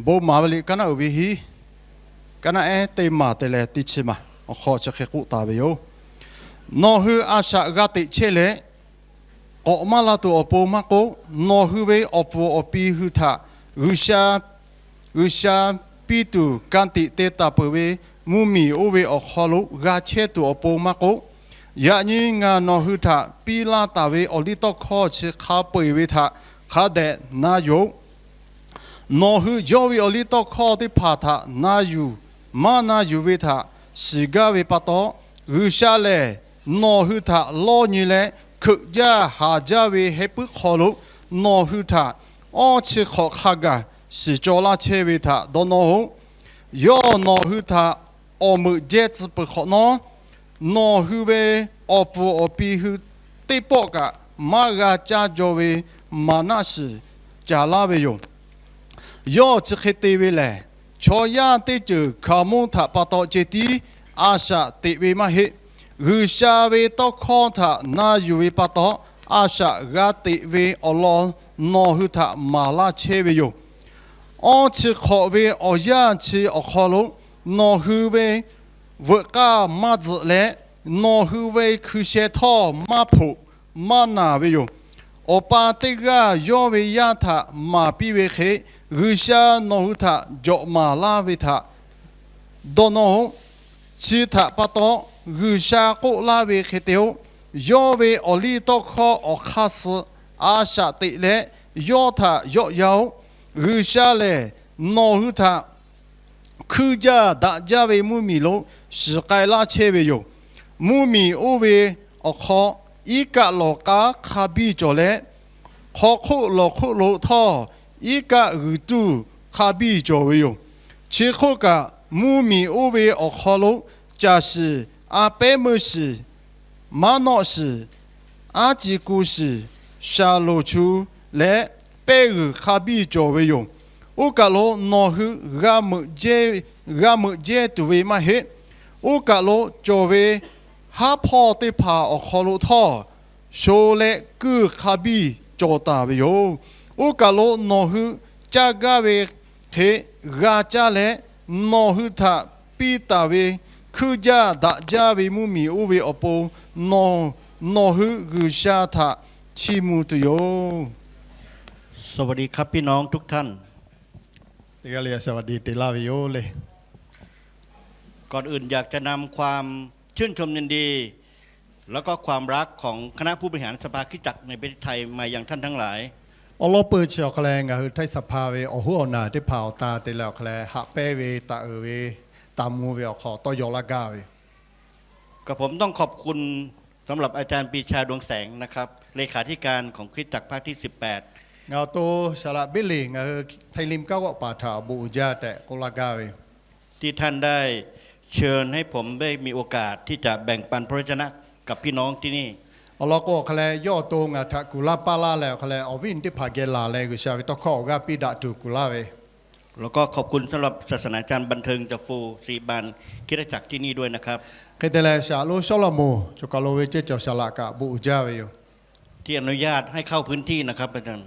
Bon maˍ ve liꞈ kaˉ naˆ uiˍ ve hiˉ, kaˉ naˆ ehˉ teˇ maˬ te leh teˇ chi maˬ awˬ hk'aw chi hk'e k'oˆ taˍ ve yoˬ. Nawˬ hui a shaꞈ g'a teꞈ chehˇ leh, k'awꞈ maˇ la tuˬ awˬ pon maˇ k'oˆ, nawˬ hui ve awˬ puˍ awˬ pi hui htaꞈ G'uiˬsha, G'uiˬsha piˇ tuˬ ka tiꞈ te taˍ peuˬ ve mvuhˇmiˬ oˇ ve awˬ hk'aw lo g'a chehˇ tuˬ awˬ pon maˇ k'oˆ, yaꞈ nyi ngaˬ nawˬ hui htaꞈ piˇ laˇ taˍ ve awˬliˇtawˇhkawˇ chi hk'a peu eˬ ve htaꞈ hk'a dehꞈ na yoˬ. Nawˬ hui yawˇ ve awˬliˇtawˇhkawˇ teˇ hpaˍ htaꞈ na yuˬ maˇ na yuˬ ve htaꞈ shiˍ gaˇ ve pa taw, G'uiˬsha lehˬ nawˬ hui htaꞈ lawˇ nyi leh hkeuꞈ jaˇ haˍ jaˇ ve heh puiˉ hk'aw lo nawˬ hui htaꞈ awˇ chi hk'awꞈ hk'a gaˬ shiˍ caw laˇ chehˇ ve htaꞈ dawˇ nawˇ-oˆ. Yawˇ nawˬ hui htaꞈ awˬ meuꞈ jehˇ tcuh peuˬ hk'awꞈ nawˉ, nawˬ hui ve awˬ puˍ awˬ pi hui teˇ pawˆ kaꞈ maˇ g'a caˇ jaw ve maˍnaˆ shiˍ caˍ laˇ ve yoˬ. Yawˇ chi hk'e te ve lehˬ, chaw yaˇ teˇ ceuˬ hkaoˍmonˇ htaꞈ pa taw ceh tiˉ a shaꞈ teꞈ ve maˇ heˆ. G'uiˬsha ve tawˇ hkawˇ htaꞈ na yuˬ ve pa taw, a shaꞈ g'a teꞈ ve awˬ lawn nawˬ hui htaꞈ maˍ laˇ chehˇ ve yoˬ. Awˇ chi hk'awꞈ ve awˬ yanˇ chi awˬ hk'aw lo nawˬ hui ve veuꞈ k'aˇ maˇ tzuhꞈ leh, nawˬ hui ve hkui sheh htawˇ maˇ hpoꞈ maˇ naˬ ve yoˬ. Awˬ pa teˇ g'aˇ yawˇ ve yaˇ htaꞈ maˍ piˇ ve hk'e, G'uiˬsha nawˬ hui htaꞈ jawꞈ maˍ laˇ ve htaꞈ dawˇ nawˇ-oˆ. Chi htaꞈ pa taw, G'uiˬsha k'oˆ laˇ ve hk'e te-o, yawˇ ve awˬliˇtawˇhkawˇ awˬ hk'aˇ suh a shaꞈ teꞈ leh yawˇ htaꞈ yawˆ yan-oˆ. G'uiˬsha lehˬ nawˬ hui htaꞈ hkuiˇ jaˇ daꞈ jaˇ ve mvuhˇmiˬ lo shiˍ k'ai laˇ chehˇ ve yoˬ. Mvuhˇmiˬ oˇ ve awˬ hk'aw iˉ kaˆ lawˬ k'aˉ hk'a biˇ cawˬ leh, hk'aw hk'oˆ lawˬ hk'oˆ lo htawˇ iˉ kaˆ g'uiˬ tuˇ hk'a biˇ cawˬ ve yoˬ. Chi hk'oˆ kaꞈ, mvuhˇmiˬ oˇ ve awˬ hk'aw lo caˬ shiˍ, a pehˉ meuˇ shiˍ, maˉ nawˆ shiˍ, aˉ ci ku shiˍ, shaˍ loˍ chu leh pehˇ g'uiˬ hk'a biˇ cawˬ ve yoˬ. Oˇ kaˬ lo nawˬ hui g'a meuꞈ jehˇ tuˬ ve maˇ heˆ. Oˇ kaˬ lo cawˬ ve haˉ hpawˇ teˇ hpaˍ awˬ hk'aw lo htawˇ, sho leh kuiˇ hk'a biˇ cawˬ taˍ ve yoˬ. Oˇ kaˬ lo nawˬ hui caˇ gaˇ ve hk'e g'a caˇ leh, nawˬ hui htaꞈ piˇ taˍ ve hkuiˇ jaˇ daꞈ jaˇ ve mvuhˇmiˬ oˇ ve awˬ pon nawˬ, nawˬ hui G'uiˬsha htaꞈ chiˇ mvuh tuˬ yoˬ. สวัสดีครับพี่น้องทุกท่าน Teˇ g'aˇ le a shaˍ vaˍ deˍ te laˇ ve yoˬ le. ก่อนอื่นอยากจะนำความชื่นชมยินดี แล้วก็ความรักของคณะผู้บริหารสภาคริสตจักรในประเทศไทยมายังท่านทั้งหลาย Awˬ lawn peuˬ chi awˬ hk'a leh ngaˬ hui Htaiˇ saˍ hpaˇ ve awˬ hoˉ awˬ naˬ teˇ hpaˍ awˬ ta te leh awˬ hk'a leh haꞈ pehnˇ ve taˍ uiˍ ve taˍ mvuh ve awˬ hk'aw tawˇ yaw laˇ gaˇ ve กับผมต้องขอบคุณสำหรับอาจารย์ปรีชา ดวงแสงนะครับ เลขาธิการของคริสตจักรภาคที่สิบแปด Ngaˬ awˬ to Saˍ laꞈ Biˇliˍ ngaˬ hui Htaiˇ Limˇ kaˉ g'awˆ paˍ htaꞈ awˬ bon uiˍ jaˇ tehꞈ k'oˆ laˇ gaˇ ve yoˬ. ที่ท่านได้เชิญให้ผมได้มีโอกาสที่จะแบ่งปันพระวจนะกับพี่น้องที่นี่ Awˬ lawn k'o awˬ hk'a leh yawˇ awˬ to ngaˬ htaꞈ kuˬ laˇ paˇ laˇ leh awˬ hk'a leh awˬ viˉ awˬ nyi teˇ hpaˍ geh laˬ leh G'uiˬsha ve tawˇ hkawˇ awˬ g'aˇ piˇ daꞈ tuˬ kuˬ laˇ ve แล้วก็ขอบคุณสำหรับศาสนาจารย์บันเทิง จาฟู ศรีบานคริสตจักรที่นี่ด้วยนะครับ Hk'e te leh Saˍ laꞈ lonˉ Sawˉlaꞈmonˍ cawˬ kaˬ lo ve ceˇ cawˬ Saˍ laꞈ kaꞈ bon uiˍ jaˇ ve yoˬ. ที่อนุญาตให้เข้าพื้นที่นะครับอาจารย์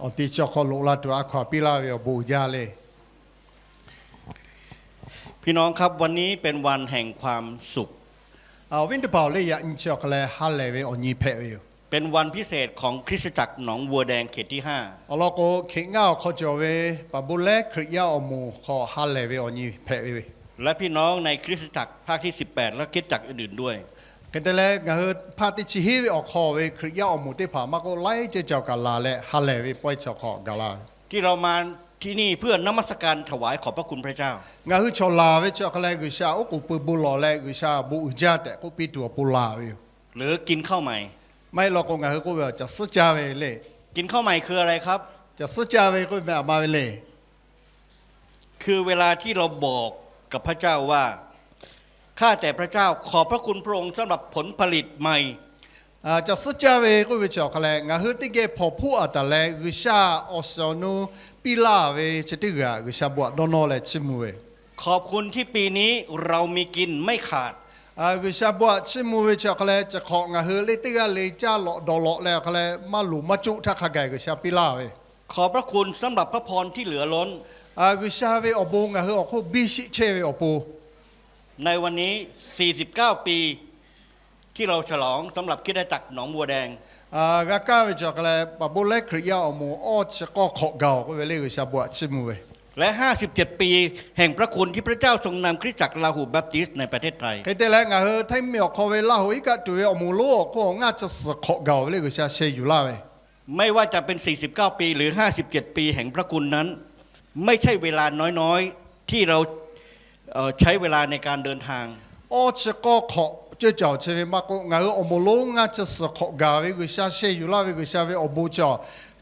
Awˬ ti chi awˬ hk'aw loꞈ la tuˬ a hkaw-anˬ piˇ laˇ ve awˬ bon uiˍ jaˇ le. พี่น้องครับ วันนี้เป็นวันแห่งความสุข Awˬ viˉ teˇ hpaˍ-oˬ le, yaꞈ nyi chi awˬ hk'a leh ha lehˬ ve awˬ nyi hpehꞈ ve yoˬ. เป็นวันพิเศษของคริสตจักรหนองบัวแดงเขตที่ห้า Awˬ lawn k'o, hkeꞈ ngaˇ awˬ hk'aw cawˬ ve Paˍ bon lehˉ Hkriꞈ yaˇ awˬ moˍ hk'aw ha lehˬ ve awˬ nyi hpehꞈ ve yoˬ. และพี่น้องในคริสตจักรภาคที่สิบแปด และคริสตจักรอื่นๆด้วย Hk'e te leh ngaˬ hui hpaˇ teˇ chi hiˉ ve awˬ hk'aw ve Hkriꞈ yaˇ awˬ moˍ teˇ hpaˍ maˇ k'oˆ laiˉ ceuˬ cawˬ kaꞈ laˬ leh ha lehˬ ve pawehˇ chi awˬ hk'aw gaˬ la ve ที่เรามาที่นี่เพื่อนมัสการถวายขอบพระคุณพระเจ้า Ngaˬ hui cawˬ laˬ ve chi awˬ hk'a leh G'uiˬsha oˉ k'oˍ pui bon lawˬ leh G'uiˬsha bon uiˍ jaˇ tehꞈ k'oˆ piˇ tuˬ awˬ pon laˬ ve yoˬ. หรือกินข้าวใหม่ Maˇ heˆ law k'o ngaˬ hui k'oˆ ve, Caˬ suhˉ caˇ ve le. กินข้าวใหม่คืออะไรครับ Caˬ suhˉ caˇ ve k'oˆ ve meh aꞈ ma ve le. คือเวลาที่เราบอกกับพระเจ้าว่า ข้าแต่พระเจ้า ขอบพระคุณพระองค์สำหรับผลผลิตใหม่ Caˬ suhˉ caˇ ve k'oˆ ve chi awˬ hk'a leh ngaˬ hui teˇ geh hpawnˬ hpoˆ aꞈ taˍ leh G'uiˬsha awˬ suhˍ awˬ nu piˇ laˇ ve chi teˇ g'aˇ G'uiˬsha bon aꞈ dawˇ nawˇ leh chiˇ mvuh ve ขอบคุณที่ปีนี้เรามีกินไม่ขาด G'uiˬsha bon aꞈ chiˇ mvuh ve chi awˬ hk'a leh chi hk'awꞈ ngaˬ hui le teˇ g'aˇ le caˇ lawꞈ dawˬ lawꞈ leh awˬ hk'a leh maˇ loˍ maˇ coˆ htaˇ hk'a gaˬ G'uiˬsha piˇ laˇ ve ขอบพระคุณสำหรับพระพรที่เหลือล้น G'uiˬsha ve awˬ bon ngaˬ hui awˬ hk'oˆ biˇ shiˆ chehˇ ve awˬ pon. ในวันนี้ สี่สิบเก้าปี ที่เราฉลองสำหรับคริสตจักรหนองบัวแดง G'a kaˇ ve chi awˬ hk'a leh, Paˍ Bon Laiˉ Hkriꞈ yaˇ awˬ moˍ awˇ chi k'awˇ hk'awꞈ gaˬ-oˬ k'oˆ ve le G'uiˬsha bon htaꞈ chiˇ mvuh ve. และ ห้าสิบเจ็ดปี แห่งพระคุณที่พระเจ้าทรงนำคริสตจักรลาหูแบปติสต์ในประเทศไทย Hk'e te leh, ngaˬ hui Htaiˇ mvuhˇmiˬ awˬ hk'aw ve Laˇ hoꞈ iˉ kaˆ tuˬ ve awˬ moˍ lonˉ awˬ hk'oˆ ngaˇ chi suhˍ hk'awꞈ gaˬ-oˬ ve le G'uiˬsha sheh yuˬ laˇ ve. ไม่ว่าจะเป็น สี่สิบเก้าปี หรือ ห้าสิบเจ็ดปี แห่งพระคุณนั้น ไม่ใช่เวลาน้อยๆ ที่เรา เอ่อ ใช้เวลาในการเดินทาง Awˇ chi k'awˇ hk'awꞈ ceuˇ caˬ-oˬ chi ve maˇ k'oˆ, ngaˬ hui awˬ moˍ lonˉ ngaˇ chi suhˍ hk'awꞈ gaˬ ve G'uiˬsha sheh yuˬ laˇ ve G'uiˬsha ve awˬ bon chi awˬ,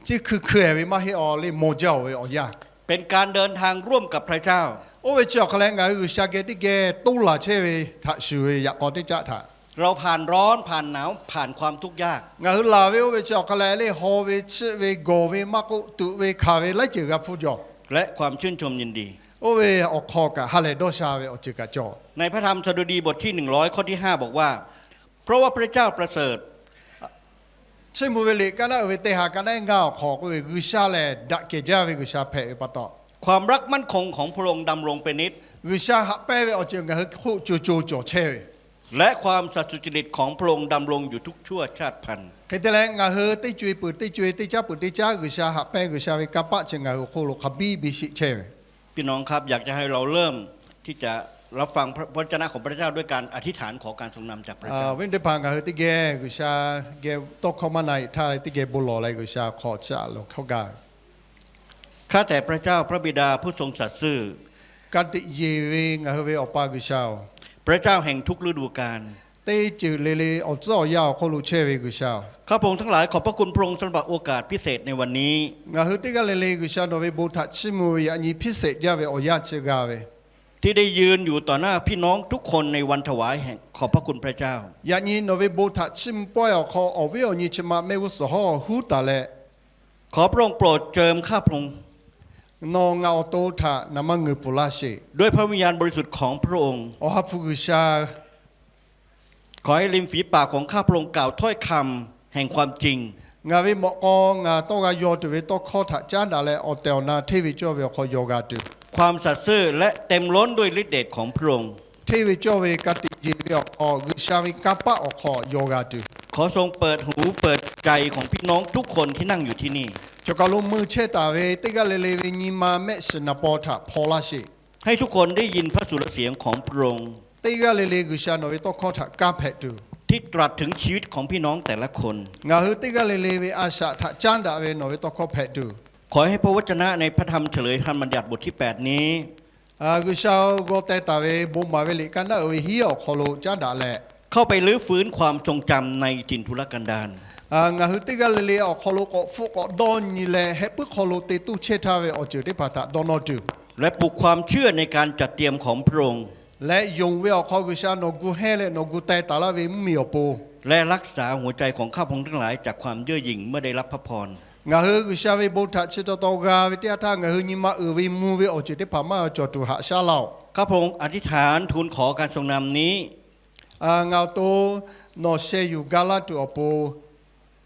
chi hkui hkui-e ve maˇ heˆ awˬ le mawˬ jaˇ-oˬ ve awˬ yanˇ. เป็นการเดินทางร่วมกับพระเจ้า Oˇ ve chi awˬ hk'a leh ngaˬ hui G'uiˬsha geh teˇ geh toˇ laˬ chehˇ ve htaꞈ shuˍ ve yaꞈ k'aw teˇ caˆ htaꞈ เราผ่านร้อน ผ่านหนาว ผ่านความทุกข์ยาก Ngaˬ hui laˬ ve oˇ ve chi awˬ hk'a leh le haw ve chiˆ ve gawˬ ve maˇ k'oˆ tuꞈ ve hkanˍ ve laiˉ ceuˬ g'a hpuˇ jaw และความชื่นชมยินดี Oˇ ve awˬ hk'aw kaꞈ ha lehˬ dawˇ sha ve awˬ ceuˬ kaꞈ cawˬ. ในพระธรรมสดุดีบทที่หนึ่งร้อย ข้อที่ห้า บอกว่า เพราะว่าพระเจ้าประเสริฐ Chiˇ mvuh ve liꞈ kaˇ naˉ uiˍ ve teˇ ha kaˇ naˉ ngaˇ awˬ hk'aw k'oˆ ve, G'uiˬsha lehˬ daꞈ kehˬ jaˇ ve G'uiˬsha hpehꞈ ve pa taw, ความรักมั่นคงของพระองค์ดำรงเป็นนิจ G'uiˬsha haꞈ pehnˇ ve awˬ ceuˬ ngaˬ hui hk'oˆ co co cawˬ chehˇ ve และความสัตย์สุจริตของพระองค์ดำรงอยู่ทุกชั่วชาติพันธุ์ Hk'e te leh, ngaˬ hui teˇ co e peuˬ teˇ co e, teˇ caˉ peuˬ teˇ caˉ G'uiˬsha haꞈ pehnˇ G'uiˬsha ve kanˇ paˆ chi ngaˬ hui awˬ hk'oˆ lo hk'a biˇ biˇ shiˆ chehˇ ve. พี่น้องครับ อยากจะให้เราเริ่มที่จะรับฟังพระวจนะของพระเจ้าด้วยการอธิษฐานขอการทรงนำจากพระเจ้า Awˬ viˉ teˇ hpaˍ, ngaˬ hui teˇ geh G'uiˬsha geh tawˇ hkawˇ maˇ na-e htaˇ leh teˇ geh bon lawˬ leh G'uiˬsha hk'aw chi a lo hkawˇ gaˇ ve ข้าแต่พระเจ้าพระบิดาผู้ทรงสัตย์ซื่อ Ka tiꞈ yeˬ ve ngaˬ hui ve Awˬ pa G'uiˬsha-oˬ, พระเจ้าแห่งทุกฤดูกาล teˇ ceuˬ le le awˬ tcuhˉ awˬ yanˇ awˬ hk'oˆ lo chehˇ ve G'uiˬsha-oˬ, ข้าพระองค์ทั้งหลายขอบพระคุณพระองค์สำหรับโอกาสพิเศษในวันนี้ Ngaˬ hui teˇ g'aˇ le le G'uiˬsha nawˬ ve bon htaꞈ chiˇ mvuh ve yaꞈ nyi พิเศษ jaˇ ve awˬ yanˇ chi g'a ve ที่ได้ยืนอยู่ต่อหน้าพี่น้องทุกคนในวันถวายแห่งขอบพระคุณพระเจ้า Yaꞈ nyi nawˬ ve bon htaꞈ chiˇ mvuh pawehˇ awˬ hk'aw, awˬ viˉ awˬ nyi chi ma mehˆ g'uˇ suhˍ hawˉ huˉ taˍ leh, ขอพระองค์โปรดเจิมข้าพระองค์ Nawˬ ngaˬ awˬ to htaꞈ naˍ manˇ ngeuˍ pfuhˍ laˇ sheˍ. ด้วยพระวิญญาณบริสุทธิ์ของพระองค์ Awˬ ha hpu G'uiˬsha ขอให้ริมฝีปากของข้าพระองค์กล่าวถ้อยคำแห่งความจริง Ngaˬ ve mawꞈ k'aw ngaˬ tawˇ g'a yaw tuˬ ve tawˇ hkawˇ htaꞈ caˉ daꞈ leh, awˬ tehˬ awˬ na hteˇ ve cawˇ ve awˬ hk'aw yaw g'a tuˬ, ความสัตย์ซื่อและเต็มล้นด้วยฤทธิ์เดชของพระองค์ hteˇ ve cawˇ ve ka tiꞈ yeˬ ve awˬ hk'aw, G'uiˬsha ve kanˇ paˆ awˬ hk'aw yaw g'a tuˬ, ขอทรงเปิดหูเปิดใจของพี่น้องทุกคนที่นั่งอยู่ที่นี่ Choˬ kaˬ lo mui chehˇ taˍ ve teˇ g'aˇ le le ve nyi ma mehˆ shiˍ naˍ paw htaꞈ hpaw laˇ sheˍ. ให้ทุกคนได้ยินพระสุรเสียงของพระองค์ Teˇ g'aˇ le le G'uiˬsha nawˬ ve tawˇ hkawˇ htaꞈ kanˇ hpehꞈ tuˬ, ที่ตรัสถึงชีวิตของพี่น้องแต่ละคน Ngaˬ hui teˇ g'aˇ le le ve a shaꞈ htaꞈ caˉ daꞈ ve nawˬ ve tawˇ hkawˇ hpehꞈ tuˬ, ขอให้พระวจนะในพระธรรมเฉลยธรรมบัญญัติบทที่แปดนี้ G'uiˬsha-oˬ, g'aw teh taˍ ve bon maˍ ve liꞈ kaˇ naˉ uiˍ ve hiˉ awˬ hk'aw lo caˉ daꞈ leh, เข้าไปรื้อฟื้นความทรงจำในถิ่นทุรกันดาร Ngaˬ hui teˇ g'aˇ le le awˬ hk'aw lo k'awꞈ hpfuhˆ k'awꞈ dawˇ nyi leh, heh puiˉ hk'aw lo te tuˇ chehˇ htaˇ ve awˬ ceuˬ teˇ hpaˍ htaꞈ dawˇ nawˇ tuˬ, และปลุกความเชื่อในการจัดเตรียมของพระองค์ Leh yonˍ ve awˬ hk'aw G'uiˬsha nawˬ gu hehnˇ leh nawˬ gu teh taˍ laˇ ve mvuhˇmiˬ awˬ pon, และรักษาหัวใจของข้าพระองค์ทั้งหลายจากความเย่อหยิ่งเมื่อได้รับพระพร Ngaˬ hui G'uiˬsha ve bon htaꞈ chi taw taw g'a ve teˇ yanˇ htaˇ, ngaˬ hui nyi ma uiˍ ve mvuh ve awˬ ceuˬ teˇ hpaˍ maˇ cawˬ tuˬ haꞈ shaˉ laˇ-oˬ. ข้าพระองค์อธิษฐานทูลขอการทรงนำนี้ Ngaˬ awˬ to nawˬ sheh yuˬ ga laˇ tuˬ awˬ pon,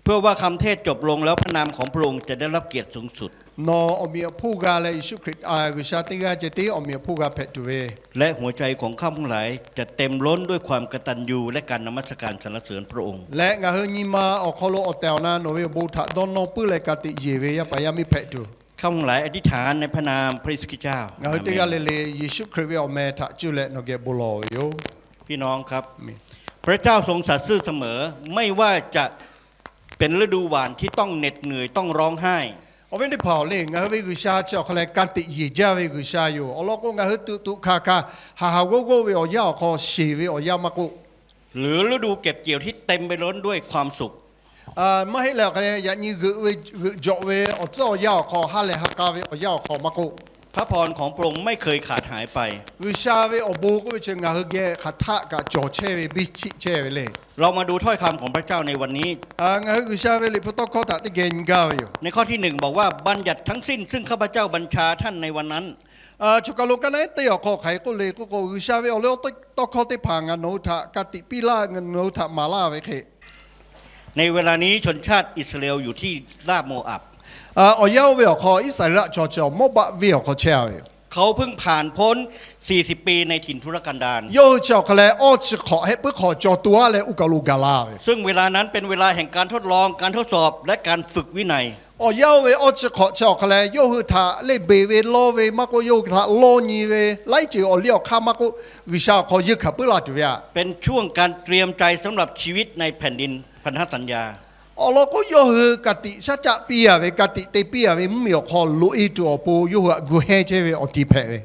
เพื่อว่าคำเทศน์จบลงแล้วพระนามของพระองค์จะได้รับเกียรติสูงสุด Nawˬ awˬ meꞈ awˬ hponˇ g'a leh Yeˍsuˆ Hkriꞈ G'uiˬsha teˇ g'aˇ ceh tiˉ awˬ meꞈ awˬ hponˇ g'a hpehꞈ tuˬ ve, และหัวใจของข้าพระองค์ทั้งหลายจะเต็มล้นด้วยความกตัญญูและการนมัสการสรรเสริญพระองค์ Leh ngaˬ hui nyi ma awˬ hk'aw lo awˬ tehˬ awˬ na nawˬ ve awˬ bon htaꞈ dawˇ nawˇ puiˉ leh ka tiꞈ yeˬ ve yaˇ paˍ yaˇ miˇ hpehꞈ tuˬ, ข้าพระองค์ทั้งหลายอธิษฐานในพระนามพระเยซูคริสต์เจ้า Ngaˬ hui teˇ g'aˇ le le Yeˍsuˆ Hkriꞈ ve awˬ meh htaꞈ cuˇ leh nawˬ geh bon lawˬ ve yoˬ. พี่น้องครับ พระเจ้าทรงสัตย์ซื่อเสมอ ไม่ว่าจะเป็นฤดูหว่านที่ต้องเหน็ดเหนื่อย ต้องร้องไห้ Awˬ viˉ teˇ hpaˍ-oˬ le, ngaˬ hui ve G'uiˬsha chi awˬ hk'a leh ka tiꞈ yeˬ jaˇ ve G'uiˬsha yoˬ. Awˬ lawn k'o, ngaˬ hui tuꞈ tuꞈ hkanˍ hkanˍ, haˍ haˍ g'oˇ g'oˇ ve awˬ yanˇ awˬ hk'aw sheˍ ve awˬ yanˇ maˇ k'oˆ, หรือฤดูเก็บเกี่ยวที่เต็มไปล้นด้วยความสุข Maˇ heˆ leh awˬ hk'a leh yaꞈ nyi g'euꞈ ve g'euꞈ jawꞈ ve awˬ tcuhˉ awˬ yanˇ awˬ hk'aw, ha lehˬ ha k'a ve awˬ yanˇ awˬ hk'aw maˇ k'oˆ, พระพรของพระองค์ไม่เคยขาดหายไป G'uiˬsha ve awˬ bon k'oˆ ve chi ngaˬ hui geh hk'aˬ htaˆ kaꞈ cawˬ chehˇ ve biˇ chiˆ chehˇ ve le. เรามาดูถ้อยคำของพระเจ้าในวันนี้ Ngaˬ hui G'uiˬsha ve liꞈ hpu tawˇ hkawˇ htaꞈ teˇ geh nyi gaˇ ve yoˬ. ในข้อที่หนึ่งบอกว่า บัญญัติทั้งสิ้นซึ่งข้าพเจ้าบัญชาท่านในวันนั้น Choˬ kaˬ lo kaˇ naˉ ehˉ teˇ awˬ hk'aw hk'aˬ hk'e k'oˆ le k'oˆ k'o, G'uiˬsha ve awˬ liˇ awˬ tawˇ hkawˇ teˇ hpaˍ ngaˬ nawˬ hui htaꞈ ka tiꞈ piˇ laˇ, nawˬ hui htaꞈ maˍ laˇ ve hk'e, ในเวลานี้ชนชาติอิสราเอลอยู่ที่ราโมอับ Awˬ yanˇ oˇ ve awˬ hk'aw Iˉsaˍreˍlaˆ chaw chi awˬ mawˇ baˆ venˇ awˬ hk'aw chehˇ a ve yoˬ. เขาเพิ่งผ่านพ้น สี่สิบปีในถิ่นทุรกันดาร Yawˇ hui chi awˬ hk'a leh awˇ chi hk'awꞈ hehˆ puiˉ hk'aw caw to a leh oˇ kaˬ lo gaˬ la ve. ซึ่งเวลานั้นเป็นเวลาแห่งการทดลอง การทดสอบ และการฝึกวินัย Awˬ yanˇ oˇ ve awˇ chi hk'awꞈ chi awˬ hk'a leh yawˇ hui htaꞈ lehˬ beˬ ve lawˇ ve maˇ k'oˆ, yawˇ hui htaꞈ lawˇ nyi ve laiˉ ceuˬ awˬ liˇ awˬ hk'aˇ maˇ k'oˆ, G'uiˬsha awˬ hk'aw yeunˇ hkanˍ puiˉ la tuˬ ve aꞈ. เป็นช่วงการเตรียมใจสำหรับชีวิตในแผ่นดินพันธสัญญา Awˬ lawn k'o, yawˇ hui ka tiꞈ shaˉ caˆ piˇ a ve, ka tiꞈ te piˇ a ve mvuhˇmiˬ awˬ hk'aw loꞈ e tuˬ awˬ pon yawˇ hui htaꞈ gu heh chehˇ ve awˬ ti hpehꞈ ve.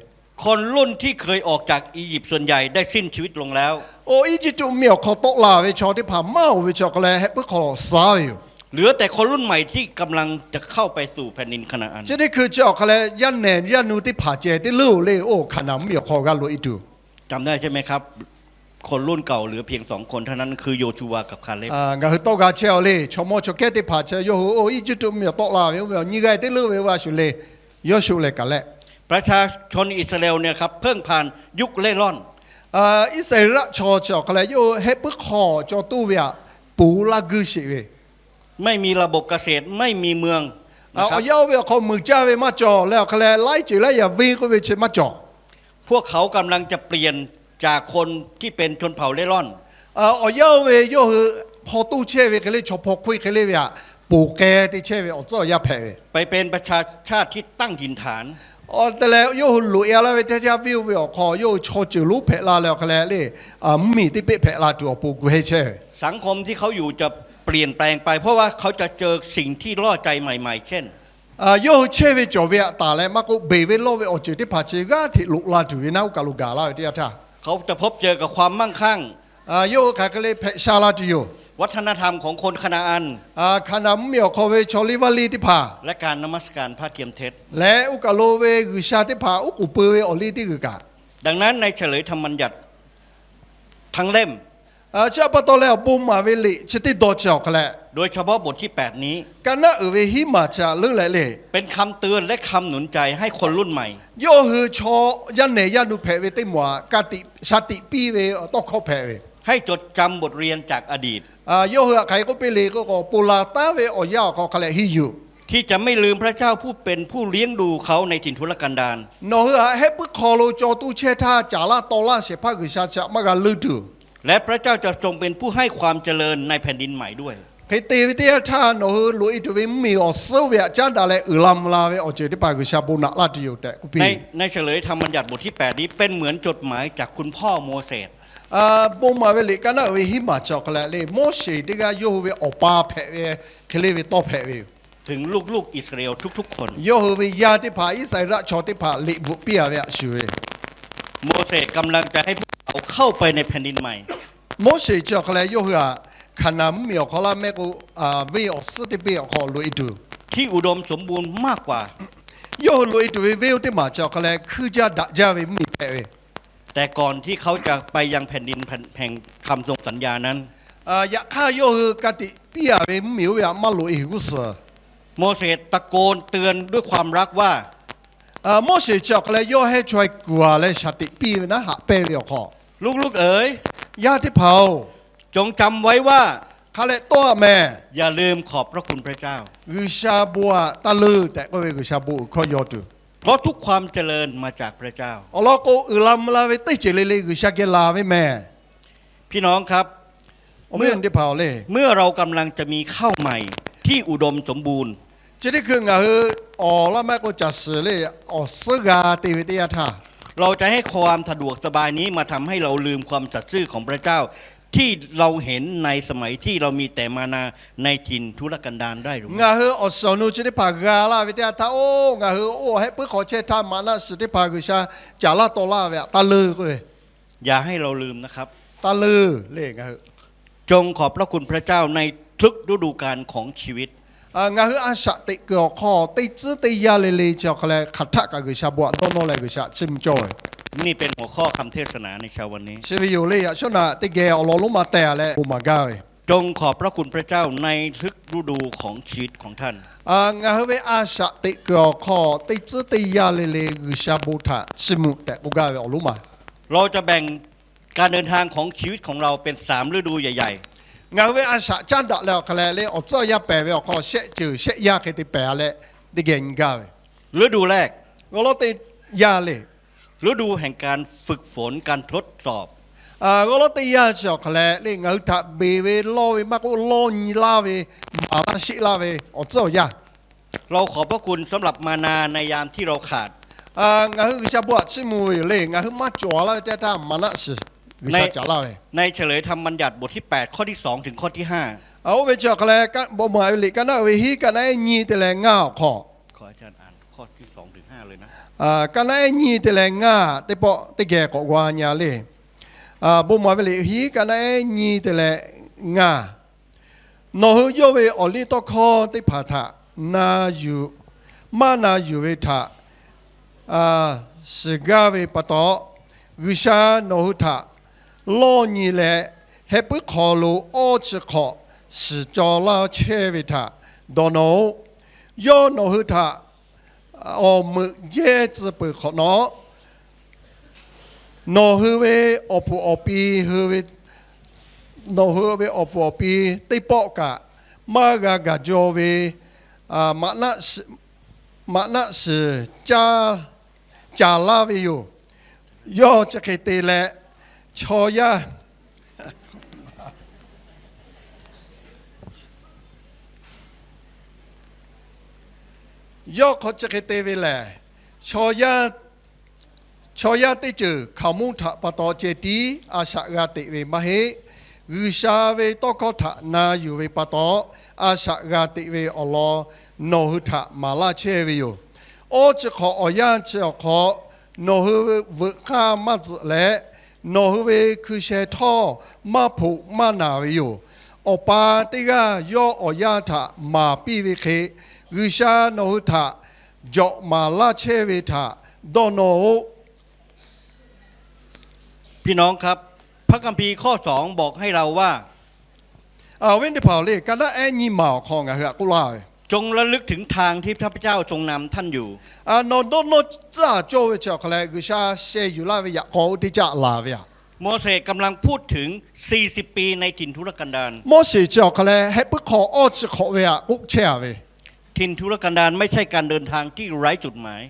คนรุ่นที่เคยออกจากอียิปต์ส่วนใหญ่ได้สิ้นชีวิตลงแล้ว Oˇ Eˇjiˇtuꞈ mvuhˇmiˬ awˬ hk'aw tawˆ la ve chaw teˇ hpaˍ maˇ oˬ ve chi awˬ hk'a leh hehˆ puiˉ hk'aw saˉ ve yoˬ. เหลือแต่คนรุ่นใหม่ที่กำลังจะเข้าไปสู่แผ่นดินคานาอัน Chi teˇ hkui chi awˬ hk'a leh yaˇ nehˬ yaˇ nu teˇ hpaˍ ceh teˇ leuˉ oˬ le, oˇ Hkaˍnanˍ mvuhˇmiˬ awˬ hk'aw g'a loꞈ e tuˬ จำได้ใช่ไหมครับ คนรุ่นเก่าเหลือเพียงสองคนเท่านั้น คือโยชูวากับคาเลบ Ngaˬ hui tawˇ g'a chehˇ a le, chaw mawˇ chaw kehˉ teˇ hpaˍ chi yawˇ hui oˇ Eˇjiˇtuꞈ mvuhˇmiˬ awˬ tawˆ la ve oˇ ve awˬ nyi g'aˇ teˇ leuˉ ve oˇ ve a shuˍ le, Yawˇshuˆ leh Kaˍlehˆ ประชาชนอิสราเอลเนี่ยครับ เพิ่งผ่านยุคเร่ร่อน Iˉsaˍreˍlaˆ chaw chi awˬ hk'a leh yawˇ hui hehˆ puiˉ hk'aw caw toˇ ve aꞈ, poˬ laˇ guiˇ sheˍ ve ไม่มีระบบเกษตร ไม่มีเมือง Awˬ yanˇ oˇ ve awˬ hk'aw muiˬ caˇ ve maˇ cawˬ leh awˬ hk'a leh laiˉ ceuˬ laiˉ yaꞈ venˇ k'oˆ ve chi maˇ cawˬ. พวกเขากำลังจะเปลี่ยนจากคนที่เป็นชนเผ่าเร่ร่อน Awˬ yanˇ oˇ ve yawˇ hui hpaw toˇ chehˇ ve hk'e le, chaw hpaw hk'oˆ hk'e le ve aꞈ, poˬ k'ai te chehˇ ve awˬ tcuhˉ awˬ yanˇ hpehꞈ ve ไปเป็นประชาชาติที่ตั้งถิ่นฐาน Te leh yawˇ hui loꞈ e a laˇ ve teˇ yanˇ venˇ oˇ ve awˬ hk'aw yawˇ hui chaw ceuˬ lonˉ hpehꞈ la leh awˬ hk'a leh le, mvuhˇmiˬ teˇ peˆ hpehꞈ la tuˬ awˬ pon gu heh chehˇ ve. สังคมที่เขาอยู่จะเปลี่ยนแปลงไป เพราะว่าเขาจะเจอสิ่งที่ล่อใจใหม่ๆ เช่น Yawˇ hui chehˇ ve cawˬ ve aꞈ taˍ leh maˇ k'oˆ, beˬ ve lawˇ ve awˬ ceuˬ teˇ hpaˍ chi g'aˇ hteꞈ loꞈ la tuˬ ve naˉ oˇ kaˬ lo gaˬ laˇ ve teˇ yanˇ htaˇ, เขาจะพบเจอกับความมั่งคั่ง Yawˇ hui hk'aˬ hk'e le hpehꞈ sha la tuˬ yoˬ. วัฒนธรรมของคนคานาอัน Hkaˍnanˍ mvuhˇmiˬ awˬ hk'aw ve chaw liˇ vaˇ liˇ teˇ hpaˍ และการนมัสการพระเทียมเท็จ leh oˇ kaˬ lo ve G'uiˬsha teˇ hpaˍ oˉ k'oˍ pui ve awˬ liˇ teˇ g'uiˬ kaꞈ ดังนั้นในเฉลยธรรมบัญญัติทั้งเล่ม Chi pa taw leh awˬ bon maˍ ve liꞈ chi teˇ dawˇ chi awˬ hk'a leh, โดยเฉพาะบทที่แปดนี้ kaˇ naˆ uiˍ ve hiˉ maˬ chi a leuˉ leh le, เป็นคำเตือนและคำหนุนใจให้คนรุ่นใหม่ Yawˇ hui chaw yaˇ nehˬ yaˇ nu hpehꞈ ve teˇ maˬ aꞈ ka tiꞈ sha tiꞈ piˇ ve tawˇ hkawˇ hpehꞈ ve. ให้จดจำบทเรียนจากอดีต Yawˇ hui htaꞈ hk'aˬ hk'e k'oˆ piˇ le k'o, ponˬ laˬ taˉ ve awˬ yanˇ awˬ hk'aw hk'a leh henˇ yuˬ ที่จะไม่ลืมพระเจ้าผู้เป็นผู้เลี้ยงดูเขาในถิ่นทุรกันดาร Nawˬ hui htaꞈ hehˆ puiˉ hk'aw lo caw toˇ chehˇ htaˇ, caˍ laˇ taw laˇ shehˍ hpaˇ G'uiˬsha chi htaꞈ maˇ g'a leuˇ tuˬ และพระเจ้าจะทรงเป็นผู้ให้ความเจริญในแผ่นดินใหม่ด้วย Hk'e te ve teˇ yanˇ htaˇ nawˬ hui loꞈ e tuˬ ve mvuhˇmiˬ awˬ suhˉ oˇ ve aꞈ caˉ daꞈ leh uiˍ la mvuh la ve awˬ ceuˬ teˇ hpaˍ G'uiˬsha bon naꞈ laˇ tuˬ yoˬ tehꞈ k'oˆ piˇ. ในเฉลยธรรมบัญญัติบทที่แปดนี้ เป็นเหมือนจดหมายจากคุณพ่อโมเสส Bon maˍ ve liꞈ kaˇ naˆ uiˍ ve hiˉ maˬ chi awˬ hk'a leh le, Moˉseˍ teˇ g'aˇ yawˇ hui ve awˬ pa hpehꞈ ve hk'e le ve tawˇ hpehꞈ ve yoˬ. ถึงลูกๆอิสราเอลทุกๆคน Yawˇ hui ve yaˇ teˇ hpaˍ Iˉsaˍreˍlaˆ chaw teˇ hpaˍ liꞈ bvuhꞈ piˇ a ve aꞈ shuˍ ve โมเสสกำลังจะให้พวกเขาเข้าไปในแผ่นดินใหม่ Moˉseˍ chi awˬ hk'a leh yawˇ hui aꞈ Hkaˍnanˍ mvuhˇmiˬ awˬ hk'aw laˇ mehˆ k'o, venˇ awˬ suhˉ teˇ peˇ awˬ hk'aw loꞈ e tuˬ ที่อุดมสมบูรณ์มากกว่า Yawˇ hui loꞈ e tuˬ ve venˇ oˇ teˇ maˬ chi awˬ hk'a leh hkuiˇ jaˇ daꞈ jaˇ ve mvuhˇmiˬ hpehꞈ ve. แต่ก่อนที่เขาจะไปยังแผ่นดินแห่งคำทรงสัญญานั้น Yaꞈ hk'aˇ yawˇ hui ka tiꞈ piˇ a ve mvuhˇmiˬ oˇ ve aꞈ maˇ loꞈ e g'uˇ suhˍ โมเสสตะโกนเตือนด้วยความรักว่า Moˉseˍ chi awˬ hk'a leh yawˇ hehˉ chaweh kuˬ a leh shaˍ tiꞈ piˇ ve naˉ haꞈ pehnˇ ve awˬ hk'aw, ลูกๆเอ๋ย Yaˇ teˇ hpaˍ-oˬ, จงจำไว้ว่า Hk'a leh tawˇ a mehˍ. อย่าลืมขอบพระคุณพระเจ้า G'uiˬsha bon aꞈ taˇ leuˇ tehꞈ k'oˆ ve G'uiˬsha bon uiˍ hkawˇ yaw tuˬ. เพราะทุกความเจริญมาจากพระเจ้า Awˬ lawn k'o, uiˍ la mvuh la ve teˇ ceuˬ le le G'uiˬsha geh laˬ ve mehˍ. พี่น้องครับ Awˬ viˉ awˬ nyi teˇ hpaˍ-oˬ le, เมื่อเรากำลังจะมีข้าวใหม่ที่อุดมสมบูรณ์ Chi teˇ hkui ngaˬ hui awˬ laˇ mehˆ k'o caˬ suhˍ le awˬ suhˉ g'a te ve teˇ yanˇ htaˇ, เราจะให้ความสะดวกสบายนี้มาทำให้เราลืมความสัตย์ซื่อของพระเจ้า ที่เราเห็นในสมัยที่เรามีแต่มานาในถิ่นทุรกันดารได้หรือไม่ Ngaˬ hui awˬ suhˍ awˬ nu chi teˇ hpaˍ g'a laˇ ve teˇ yanˇ htaˇ, oˇ ngaˬ hui oˇ hehˆ puiˉ hk'aw chehˇ htaˇ maꞈ naˆ suhˍ teˇ hpaˍ G'uiˬsha caˍ laˇ taw laˇ ve aꞈ taˇ leuˇ k'oˆ ve. อย่าให้เราลืมนะครับ Taˇ leuˇ le ngaˬ hui จงขอบพระคุณพระเจ้าในทุกฤดูกาลของชีวิต Ngaˬ hui a shaꞈ teꞈ kuiˬ awˬ hk'aw teˇ tcuhˉ teˇ yanˇ le le chi awˬ hk'a leh hk'aˬ htaˆ kaꞈ G'uiˬsha bon aꞈ dawˇ nawˇ leh G'uiˬsha chiˇ mvuh cawˇ ve. นี่เป็นหัวข้อคำเทศนาในเช้าวันนี้ Chi ve yoˬ le, yaꞈ shawˉ naꞈ teˇ geh awˬ lawn lonˉ ma teh a leh bon maˍ gaˇ ve. จงขอบพระคุณพระเจ้าในทุกฤดูของชีวิตของท่าน Ngaˬ hui ve a shaꞈ teꞈ kuiˬ awˬ hk'aw teˇ tcuhˉ teˇ yanˇ le le G'uiˬsha bon htaꞈ chiˇ mvuh tehꞈ k'oˆ gaˇ ve awˬ lonˉ ma. เราจะแบ่งการเดินทางของชีวิตของเราเป็นสามฤดูใหญ่ๆ Ngaˬ hui ve a shaꞈ caˉ daꞈ leh awˬ hk'a leh le awˬ tcuhˉ awˬ yanˇ pehˍ ve awˬ hk'aw shehˆ ceuˬ shehˆ yanˇ hk'e te pehˍ a leh teˇ geh nyi gaˇ ve.ฤดูแรก G'awˇ lawˉ teˇ yanˇ le. ฤดูแห่งการฝึกฝน การทดสอบ G'awˇ lawˉ teˇ yanˇ chi awˬ hk'aw leh le ngaˬ hui htaꞈ beˬ ve lawˇ ve maˇ k'oˆ lawˇ nyi laˇ ve, maˍ laˇ sheˆ laˇ ve awˬ tcuhˉ awˬ yanˇ. เราขอบพระคุณสำหรับมานาในยามที่เราขาด Ngaˬ hui G'uiˬsha bon htaꞈ chiˇ mvuh ve yoˬ le, ngaˬ hui maˇ cawˬ laˇ ve teˇ htaˇ maˍ naˆ shiˍ G'uiˬsha caˍ laˇ ve. ในเฉลยธรรมบัญญัติบทที่แปด ข้อที่สอง ถึงข้อที่ห้า Oˇ ve chi awˬ hk'aw leh, bon maˍ ve liꞈ kaˇ naˆ uiˍ ve hiˉ kaˇ naˆ ehˉ nyiˇ te leh ngaˇ awˬ hk'aw, kaˇ naˆ ehˉ nyiˇ te leh ngaˇ teˇ pawˆ teˇ geh k'awꞈ g'aw nyi le. Bon maˍ ve liꞈ hiˉ kaˇ naˆ ehˉ nyiˇ te leh ngaˇ. Nawˬ hui yawˇ ve awˬ liˇ tawˇ hkawˇ teˇ hpaˍ htaꞈ na yuˬ, maˇ na yuˬ ve htaꞈ shiˍ gaˇ ve pa taw, G'uiˬsha nawˬ hui htaꞈ lawˇ nyi leh, heh puiˉ hk'aw lo awˇ chi hk'awꞈ shiˍ cawˬ laˇ chehˇ ve htaꞈ dawˇ nawˇ-oˆ. Yawˇ nawˬ hui htaꞈ awˬ meuꞈ jehˇ tcuh peuˬ hk'awꞈ nawˉ, nawˬ hui ve awˬ puˍ awˬ pi, nawˬ hui ve awˬ puˍ awˬ pi teˇ pawˆ kaꞈ maˇ g'a gaˬ jaw ve maꞈ naˆ shiˍ caˍ laˇ ve yoˬ. Yawˇ chi hk'e te leh, chaw yaˇ Yawˇ hk'aw chi hk'e te ve lehˬ, chaw yaˇ teˇ ceuˬ hkaoˍmonˇ htaꞈ pa taw ceh tiˉ a shaꞈ g'a teꞈ ve maˇ heˆ. G'uiˬsha ve tawˇ hkawˇ htaꞈ na yuˬ ve pa taw, a shaꞈ g'a teꞈ ve awˬ lawn nawˬ hui htaꞈ maˍ laˇ chehˇ ve yoˬ. Awˇ chi hk'awꞈ awˬ yanˇ chi awˬ hk'aw nawˬ hui veuꞈ k'aˇ maˇ tzuhꞈ leh, nawˬ hui ve hkui sheh htawˇ maˇ hpoꞈ maˇ naˬ ve yoˬ. Awˬ pa teˇ g'aˇ yawˇ awˬ yanˇ htaꞈ maˍ piˇ ve hk'e, G'uiˬsha nawˬ hui htaꞈ jawꞈ maˍ laˇ chehˇ ve htaꞈ dawˇ nawˇ-oˆ. พี่น้องครับ พระคัมภีร์ข้อสองบอกให้เราว่า Awˬ viˉ teˇ hpaˍ-oˬ le, kaˇ naˆ ehˉ nyiˇ maˬ awˬ hk'aw ngaˬ hui htaꞈ k'oˆ laˇ ve, จงระลึกถึงทางที่พระเจ้าทรงนำท่านอยู่ Nawˬ dawˇ nawˇ tcuhˉ a cawˇ ve chi awˬ hk'aw leh G'uiˬsha sheh yuˬ laˇ ve yaꞈ k'aw oˇ teˇ caˆ laˬ ve aꞈ. โมเสสกำลังพูดถึง สี่สิบปีในถิ่นทุรกันดาร Moˉseˍ chi awˬ hk'aw leh heh puiˉ hk'aw awˇ chi hk'awꞈ ve htaꞈ k'oˆ chehˇ a ve. ถิ่นทุรกันดารไม่ใช่การเดินทางที่ไร้จุดหมาย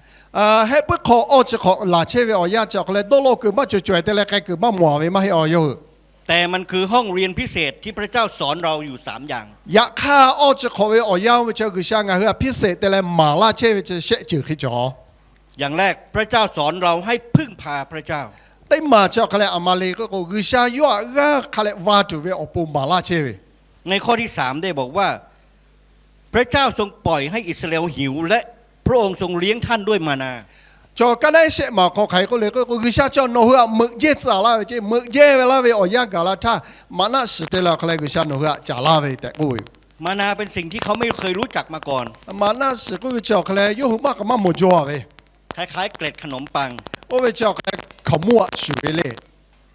Heh puiˉ hk'aw awˇ chi hk'awꞈ laˬ chehˇ ve awˬ yanˇ chi awˬ hk'aw leh dawˇ law kuiˬ maˇ cawˬ cawehˬ te leh k'ai kuiˬ maˇ mawˬ ve maˇ heˆ awˬ yawˇ hui. แต่มันคือห้องเรียนพิเศษที่พระเจ้าสอนเราอยู่สามอย่าง Yaꞈ hk'aˇ awˇ chi hk'awꞈ ve awˬ yanˇ oˇ ve chi G'uiˬsha ngaˬ hui htaꞈ พิเศษ te leh maˍ laˇ chehˇ ve chi shehˆ ceuˬ hk'e cawˬ. อย่างแรก พระเจ้าสอนเราให้พึ่งพาพระเจ้า Teˇ maˬ chi awˬ hk'aw leh aˬ ma le k'oˆ k'o, G'uiˬsha yawˇ htaꞈ g'aˇ hk'a leh va tuˬ ve awˬ pon maˍ laˇ chehˇ ve. ในข้อที่สามได้บอกว่า พระเจ้าทรงปล่อยให้อิสราเอลหิว และพระองค์ทรงเลี้ยงท่านด้วยมานา Chaw kaˇ naˆ ehˉ shehˆ maˬ awˬ hk'aw hk'aˬ hk'e k'oˆ le k'oˆ k'o, G'uiˬsha chaw nawˬ hui htaꞈ meuꞈ jehˇ tcuhˉ a laˇ ve ceh, meuꞈ jehˇ ve laˇ ve awˬ yanˇ gaˬ la htaˇ, maꞈ naˆ shiˍ te leh awˬ hk'aw leh G'uiˬsha nawˬ hui htaꞈ caˍ laˇ ve tehꞈ k'oˆ ve. มานาเป็นสิ่งที่เขาไม่เคยรู้จักมาก่อน Maꞈ naˆ shiˍ k'oˆ ve chi awˬ hk'aw leh yawˇ hui maˇ k'aꞈ maˇ mawˬ jaw ve. คล้ายๆ เกล็ดขนมปัง Oˇ ve chi awˬ hk'aw leh hkaoˍmonˇ aꞈ shuˍ ve le.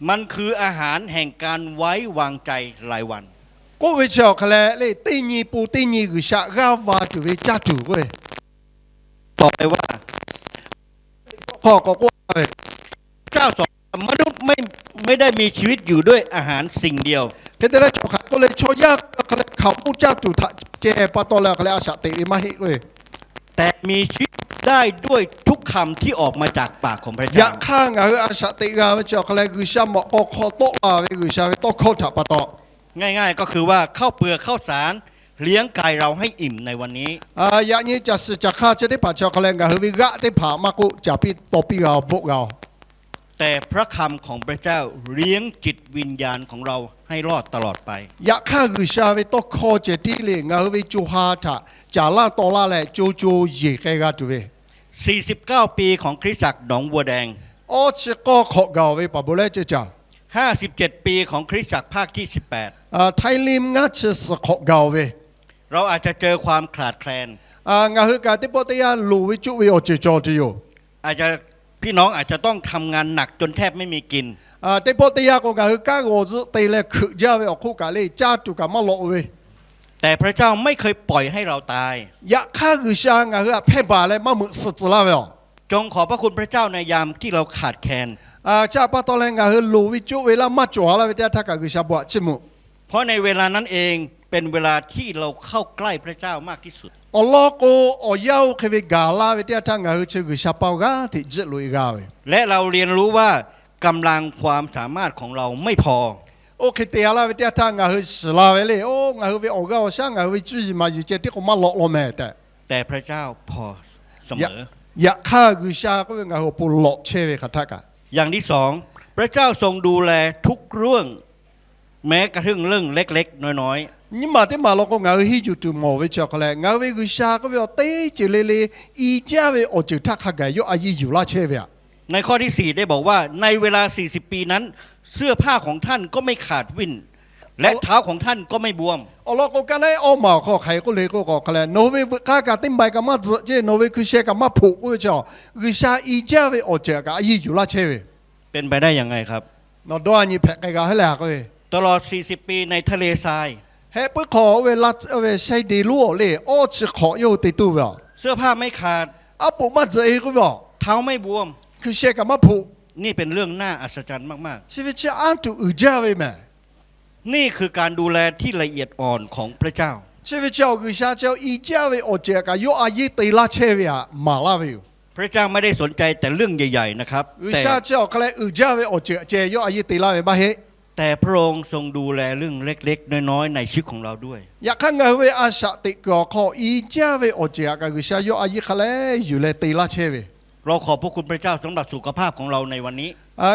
มันคืออาหารแห่งการไว้วางใจรายวัน K'oˆ ve chi awˬ hk'aw leh le, teˇ nyi po teˇ nyi G'uiˬsha g'aˇ va tuˬ ve caˇ tuˬ k'oˆ ve. Tawˍ ve a, k'awꞈ k'oˆ ve, พระเจ้าสอน มนุษย์ไม่ไม่ได้มีชีวิตอยู่ด้วยอาหารสิ่งเดียว Hk'e te leh chaw hk'aˬ k'oˆ le, chaw yaˇ hk'aw leh hkaoˍmonˇ caˇ tuˬ htaꞈ ceh pa taw leh awˬ hk'aw leh a shaꞈ teꞈ ve maˇ heˆ k'oˆ ve. แต่มีชีวิตได้ด้วยทุกคำที่ออกมาจากปากของพระเจ้า Yaꞈ hk'aˇ ngaˬ hui a shaꞈ teꞈ g'a ve chi awˬ hk'aw leh G'uiˬsha mawꞈ k'aw hk'aw tawˆ la ve G'uiˬsha ve tawˇ hkawˇ htaꞈ pa taw. ง่ายๆ ก็คือว่าข้าวเปลือกข้าวสารเลี้ยงกายเราให้อิ่มในวันนี้ Yaꞈ nyi caˬ suhˍ caˬ hk'aˇ chi teˇ hpaˍ chi awˬ hk'aw leh ngaˬ hui ve g'aˆ teˇ hpaˍ maˇ k'oˆ, caˍ piˇ taw piˇ g'a-oˬ, bvuhˆ g'a-oˬ. แต่พระคำของพระเจ้าเลี้ยงจิตวิญญาณของเราให้รอดตลอดไป Yaꞈ hk'aˇ G'uiˬsha ve tawˇ hkawˇ ceh tiˉ le ngaˬ hui ve co ha htaꞈ caˍ laˇ taw laˇ leh co co yeˬ k'ai g'a tuˬ ve. สี่สิบเก้าปีของคริสตจักรหนองบัวแดง Awˇ chi k'awˇ hk'awꞈ gaˬ-oˬ ve paˍ bon leh ceuˇ caˬ. ห้าสิบเจ็ดปีของคริสตจักรภาคที่สิบแปด Htaiˇ limˇ ngaˇ chi suhˍ hk'awꞈ gaˬ-oˬ ve. เราอาจจะเจอความขาดแคลน Ngaˬ hui kaꞈ teˇ pawˆ teˇ yanˇ loˍ ve coˆ ve awˬ ceuˬ cawˬ tuˬ yoˬ. อาจจะ พี่น้องอาจจะต้องทำงานหนักจนแทบไม่มีกิน Teˇ pawˆ teˇ yanˇ k'o ngaˬ hui kanˉ g'awˬ zuhˆ te leh hkeuꞈ jaˇ ve awˬ hk'oˆ kaꞈ le caˇ tuˬ kaꞈ maˇ lawꞈ-oˬ ve. แต่พระเจ้าไม่เคยปล่อยให้เราตาย Yaꞈ hk'aˇ G'uiˬsha ngaˬ hui htaꞈ hpehˇ baˬ leh maˇ meuꞈ suh tcuh laˇ ve aˬ. จงขอบพระคุณพระเจ้าในยามที่เราขาดแคลน Chi pa taw leh ngaˬ hui loˍ ve coˆ ve laˇ maˇ cawˬ laˇ ve teˇ yanˇ htaˇ kaꞈ G'uiˬsha bon htaꞈ chiˇ mvuh. เพราะในเวลานั้นเอง เป็นเวลาที่เราเข้าใกล้พระเจ้ามากที่สุด Awˬ lawn k'o, awˬ yanˇ oˇ hk'e ve gaˬ laˇ ve teˇ yanˇ htaˇ ngaˬ hui chi G'uiˬsha paoˇ g'aˇ hteꞈ jiˆ loꞈ e g'a ve และเราเรียนรู้ว่ากำลังความสามารถของเราไม่พอ Oˇ hk'e te a laˇ ve teˇ yanˇ htaˇ ngaˬ hui shiˍ la ve le, oˇ ngaˬ hui ve awˬ g'aˇ awˬ shaˉ ngaˬ hui ve cuˇ yiˍ maˍ yiˍ ceh tiˉ k'o maˇ lawꞈ law meh tehꞈ. แต่พระเจ้าพอเสมอ Yaꞈ hk'aˇ G'uiˬsha k'oˆ ve ngaˬ hui awˬ pon lawꞈ chehˇ ve hk'aˬ htaˇ kaꞈ อย่างที่สอง พระเจ้าทรงดูแลทุกเรื่อง แม้กระทั่งเรื่องเล็กๆน้อยๆ Nyiˇ maˬ teˇ maˬ law k'o ngaˬ hui henˇ yuˬ tuˬ mawˬ ve chi awˬ hk'a leh, ngaˬ hui ve G'uiˬsha k'oˆ ve awˬ teˇ ceuˬ le le i jaˇ ve awˬ ceuˬ htaˇ hk'a gaˬ yawˇ a yiˇ yuˬ laˇ chehˇ ve aꞈ. ในข้อที่สี่ได้บอกว่า ในเวลาสี่สิบปีนั้น เสื้อผ้าของท่านก็ไม่ขาดวิ่น และเท้าของท่านก็ไม่บวม Awˬ lawn k'o, kaˇ naˉ awˇ maˬ awˬ hk'aw hk'aˬ hk'e k'oˆ le k'o k'o hk'a leh, nawˬ hui ve veuꞈ k'aˇ kaꞈ teˇ maiˬ kaꞈ maˇ tzuhꞈ ceˇ, nawˬ hui ve hkui sheh kaꞈ maˇ hpoꞈ k'oˆ ve chi, G'uiˬsha i jaˇ ve awˬ ceuˬ kaꞈ a yiˇ yuˬ laˇ chehˇ ve. เป็นไปได้ยังไงครับ Nawˬ dawˇ a nyi hpehꞈ k'ai g'a hehˉ leh k'oˆ ve, ตลอดสี่สิบปีในทะเลทราย Heh puiˉ hk'aw oˇ ve la ve shai de lonˉ awˬ le awˇ chi hk'awꞈ yawˇ hui te tuˬ ve aꞈ. เสื้อผ้าไม่ขาด Aˉ poꞈ maˇ tzuhꞈ e k'oˆ ve aꞈ. เท้าไม่บวม Hkui sheh kaꞈ maˇ hpoꞈ. นี่เป็นเรื่องน่าอัศจรรย์มากๆ Chi ve chi aˉ tuˬ uiˍ jaˇ ve meh. นี่คือการดูแลที่ละเอียดอ่อนของพระเจ้า Chi ve chi awˬ G'uiˬsha chi i jaˇ ve awˬ ceuˬ kaꞈ yawˇ a yiˇ te laˇ chehˇ ve aꞈ maˍ laˇ ve yoˬ. พระเจ้าไม่ได้สนใจแต่เรื่องใหญ่ๆนะครับ G'uiˬsha chi awˬ hk'a leh uiˍ jaˇ ve awˬ ceuˬ ceh yawˇ a yiˇ te laˇ ve maˇ heˆ. แต่พระองค์ทรงดูแลเรื่องเล็กๆน้อยๆในชีวิตของเราด้วย Yaꞈ hk'aˇ ngaˬ hui ve a shaꞈ teꞈ kuiˬ awˬ hk'aw i jaˇ ve awˬ ceuˬ aꞈ kaꞈ G'uiˬsha yawˇ a yiˇ hk'a leh yuˬ leh te laˇ chehˇ ve. เราขอบพระคุณพระเจ้าสำหรับสุขภาพของเราในวันนี้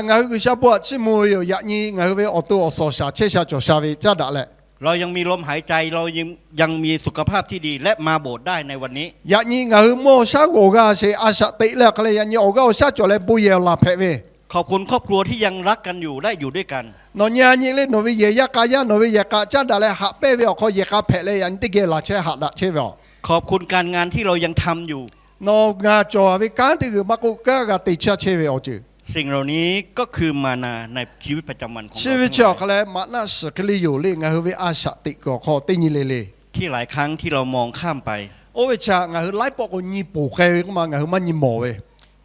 Ngaˬ hui G'uiˬsha bon aꞈ chiˇ mvuh ve yoˬ. Yaꞈ nyi ngaˬ hui ve awˬ to awˬ suhˍ shaˍ chehˇ sha cawˬ sha ve caˉ daꞈ leh, เรายังมีลมหายใจ เรายังยังมีสุขภาพที่ดีและมาโบสถ์ได้ในวันนี้ Yaꞈ nyi ngaˬ hui mawˇ shaˉ g'awˬ g'a sheˍ a shaꞈ teꞈ leh awˬ hk'a leh yaꞈ nyi awˬ g'aˇ awˬ shaˉ cawˬ leh bon yehˬ awˬ laˬ hpehꞈ ve. ขอบคุณครอบครัวที่ยังรักกันอยู่และอยู่ด้วยกัน Nawˬ nyi a nyi le nawˬ ve yehˬ yaˇ k'a yaˇ nawˬ ve yehˬ k'a caˉ daꞈ leh haꞈ pehnˇ ve awˬ hk'aw yehˬ k'a hpehꞈ leh yaꞈ nyi teˇ geh laˬ chehˇ haꞈ daꞈ chehˇ ve aꞈ. ขอบคุณการงานที่เรายังทำอยู่ Nawˬ ngaˬ cawˬ ve kanˉ teˇ g'uiˬ maˇ k'oˆ, kanˉ g'a te chaˇ chehˇ ve awˬ ceuˬ สิ่งเหล่านี้ก็คือมานาในชีวิตประจำวันของเรา Chi ve chi awˬ hk'a leh maꞈ naˆ shiˍ hk'e le yoˬ le ngaˬ hui ve a shaꞈ teꞈ kuiˬ awˬ hk'aw teˇ nyi le le. ที่หลายครั้งที่เรามองข้ามไป Oˇ ve chi ngaˬ hui laiˉ pawˆ k'o nyi ponˬ k'ai ve k'oˆ ma ngaˬ hui maˇ nyi mawˬ ve.